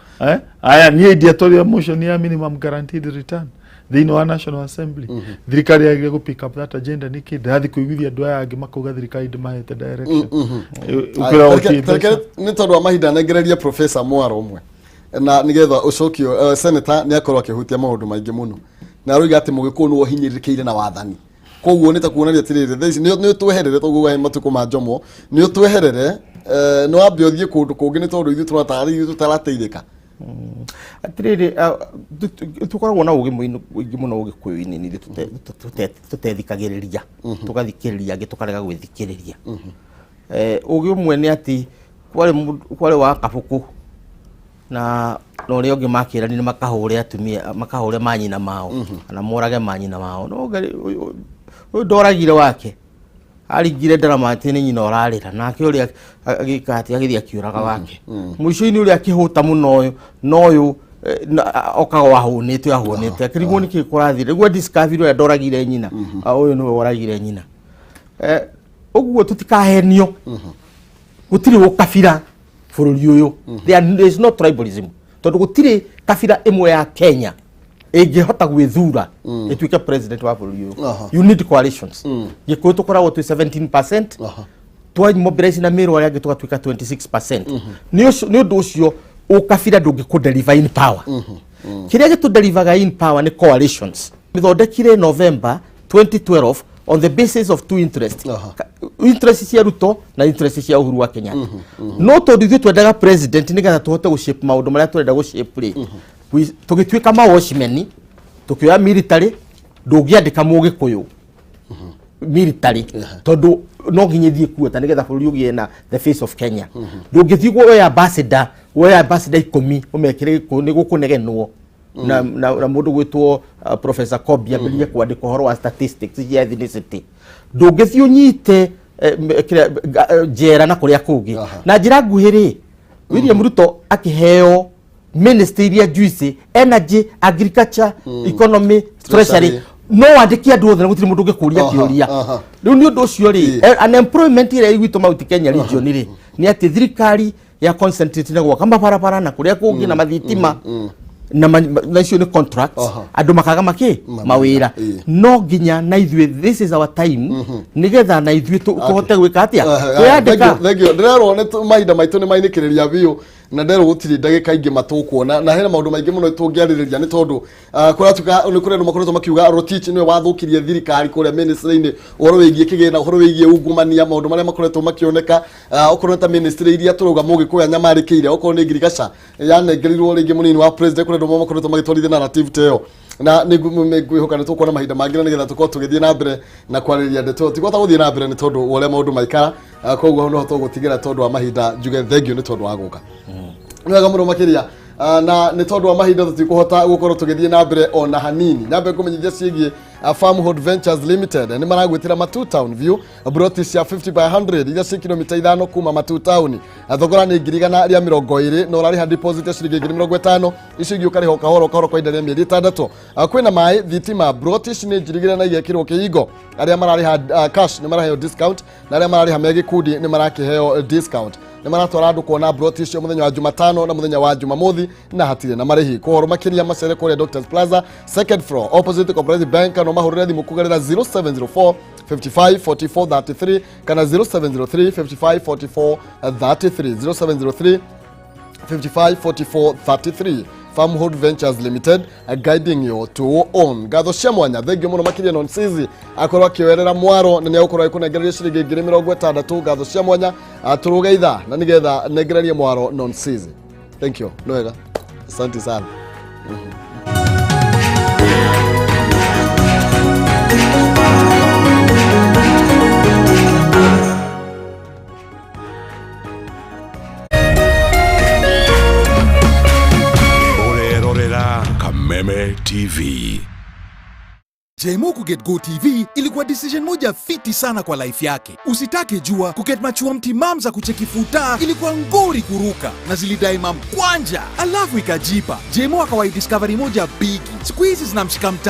Aya, niĩ ndiatwarire motion ya minimum guaranteed return thĩinĩ wa National Assembly. Thirikari yagire gũ pick up that agenda nĩkĩ? Ndĩrathiĩ kũiguithia andũ aya angĩ makauga thirikari ndĩmahete direction. Ũkwĩra gũtirĩ Tareke mbeca. nĩ tondũ wa mahinda nengererie Professor Mwaro ũmwe na nĩgetha ũcokio. Senator nĩ akorwo akĩhutia maũndũ maingĩ mũno na aroiga atĩ Mũgĩkũyũ nĩwe ũhinyĩrĩrĩkĩire na wathani, koguo nĩ ta kuonania atĩrĩrĩ, thaa ici nĩ ũtweherere tũguo matukũ ma Njomo, nĩ ũtweherere, nĩ wambe ũthiĩ kũndũ kũngĩ nĩ tondũ ithuĩ tũratarĩ ithuĩ tũtarateithĩka. Atirĩrĩ, tũkoragwo na ũgĩ mũingĩ mũno Ũgĩkũyũ-inĩ, nĩ ithuĩ tũtethikagĩrĩria, tũgathikĩrĩria angĩ, tũkarega gwĩthikĩrĩria. Ũgĩ ũmwe nĩ atĩ kwarĩ wa kabũkũ na ũrĩa ũngĩ makĩranire makahũre atumia, makahũre manyina mao kana morage manyina mao, no ũyũ ndoragire wake, aringire ndarama atĩ nĩ nyina ũrarĩra, nake ũrĩa agĩka atĩ agĩthiĩ akĩũraga wake. Mũico-inĩ ũrĩa akĩhũta mũno ũyũ na ũyũ okaga ahũnĩte, akĩrigwo nĩkĩ kũrathire rĩguo discovery ũrĩa ndoragire nyina. Ũyũ nĩwe woragire nyina. Ũguo tũtikahenio, gũtirĩ ũkabira bũrũri ũyũ. There is no tribalism, tondũ gũtirĩ kabira ĩmwe ya Kenya ĩngĩhota gwĩthura ĩtuĩke president wa bũrũri ũyũ. You need coalitions. Gĩkũyũ tũkoragwo twĩ 17%, twa mobilize na mĩrũ arĩa angĩ tũgatuĩka 26%. Nĩ ũndũ ũcio ũkabira ndũngĩkũ deliver in power. Kĩrĩa gĩtũ in power nĩ coalitions. Mĩthondekire November 2012 on the basis of two interests, interest cia Ruto na interest cia Uhuru wa Kenyatta. No tondũ ithuĩ twendaga president nĩgetha tũhote gũ shape maũndũ marĩa tũrenda gũ shape rĩ, tũgĩtuĩka ma watchmen, tũkĩoya military. Ndũngĩandĩka Mũgĩkũyũ military tondũ no nginya ithiĩ kuota nĩgetha bũrũri ũgĩe na the face of Kenya. Ndũngĩthiĩ woya ambassador, woya ambassador 10 ũmekĩre gĩkũyũ, nĩ gũkũnegenwo na mũndũ gwĩtwo Professor Kobi ambĩrĩrie kwandĩka ũhoro wa statistics cia ethnicity. Ndũngĩthiĩ ũnyite njera na kũrĩa kũngĩ. Na njĩra nguhĩ rĩ, William Ruto akĩheo ministry iria juicy, energy, agriculture, economy, treasury, Treasury. No wandĩke andũ othe na gũtirĩ mũndũ ũngĩkũria kĩũria. Rĩu nĩ ũndũ ũcio rĩ, unemployment ĩrĩa ĩgwitũ Mount Kenya region rĩ, nĩ atĩ thirikari ya concentrate na gwaka mabarabara na kũrĩa kũngĩ na mathitima na icio nĩ contracts. Andũ makaga makĩ mawĩra. No nginya na ithuĩ, this is our time, nĩgetha na ithuĩ tũhote gwĩka atĩa? Kwĩyandĩka. Thank you. Ndĩrerwo nĩ mahinda maitũ nĩ mainĩkĩrĩria biũ na nderwo gũtirĩ ndagĩka ingĩ matũkuona na hena maũndũ maingĩ mũno tũngĩarĩrĩria nĩ tondũ kũratuĩka nĩ kũrĩ andũ makoretwo makiuga Rotich nĩwe wathũkirie thirikari kũrĩa ministry-inĩ, ũhoro wĩgiĩ kĩgĩna, ũhoro wĩgiĩ ungumania, maũndũ marĩa makoretwo makĩoneka. Okorwo nĩ ta ministry iria tũrauga Mũgĩkũyũ anyamarĩkĩire, okorwo nĩ ngirigaca yanengerirwo rĩngĩ mũnini wa president, kũrĩ andũ makoretwo magĩtwarithia narrative ta ĩyo, na nĩ ngwĩhoka nĩ tũkuona mahinda mangĩ na nĩgetha tũkorwo tũgĩthiĩ na mbere na kwarĩrĩria ndeto. Tigwata gũthiĩ na mbere nĩ tondũ wa ũrĩa maũndũ maikara. Koguo hau noho tũgũtigĩra tondũ wa mahinda. Njuge thank you nĩ tondũ wa gũka, nĩ wega mũno makĩria. Na nĩ tondũ wa mahinda tũtikũhota gũkorwo tũgĩthiĩ na mbere ona hanini. Nyambe ngũmenyithia ciĩgiĩ Farmhold Ventures Limited. Nĩ maragwĩtĩra Matu Town View, broti cia 50 by 100 iria ciĩ kilomita 5 kuma Matu Town. Thogora nĩ 120,000 na ũrarĩha deposit ya ciringi 50,000, icio ingĩ ũkarĩha o kahora o kahora kwa ihinda rĩa mĩeri 6. Kwĩna maĩ, thitima, broti ici nĩ njirigĩre na igekĩrwo kĩhingo. Arĩa mararĩha cash nĩ maraheo discount na arĩa mararĩha me gĩkundi nĩ marakĩheo discount. Nĩ maratwara andũ kuona broti icio mũthenya wa Jumatano na mũthenya wa Jumamothi na hatirĩ na marĩhi. Kwa ũhoro makĩria macere kũrĩa Doctors Plaza, second floor, opposite Cooperative Bank, kana mahũrĩre thimũ kũgerera 0704 55 44 33 kana 0703 55 44 33, 0703 55 44 33. Farmhold Ventures Limited, guiding you to own. Ngatho cia mwanya, thengio mũno makĩria. Nonsizi akorwo akĩoerera mwaro na nĩ agũkorwo agĩkũnengereria ciringi 60,000. Ngatho cia mwanya. Tũrũge ithaa na nĩgetha nengererie mwaro Nonsizi. Thank you, nĩ wega, asante sana. Kameme TV. Jemo kuget Go TV ilikuwa decision moja fiti sana kwa life yake. Usitake jua kuget machua mtimam za kucheki futa ilikuwa ngori kuruka na zilidai mam kwanja, alafu ikajipa. Jemo akawai discovery moja bigi, siku hizi zinamshika mtaa.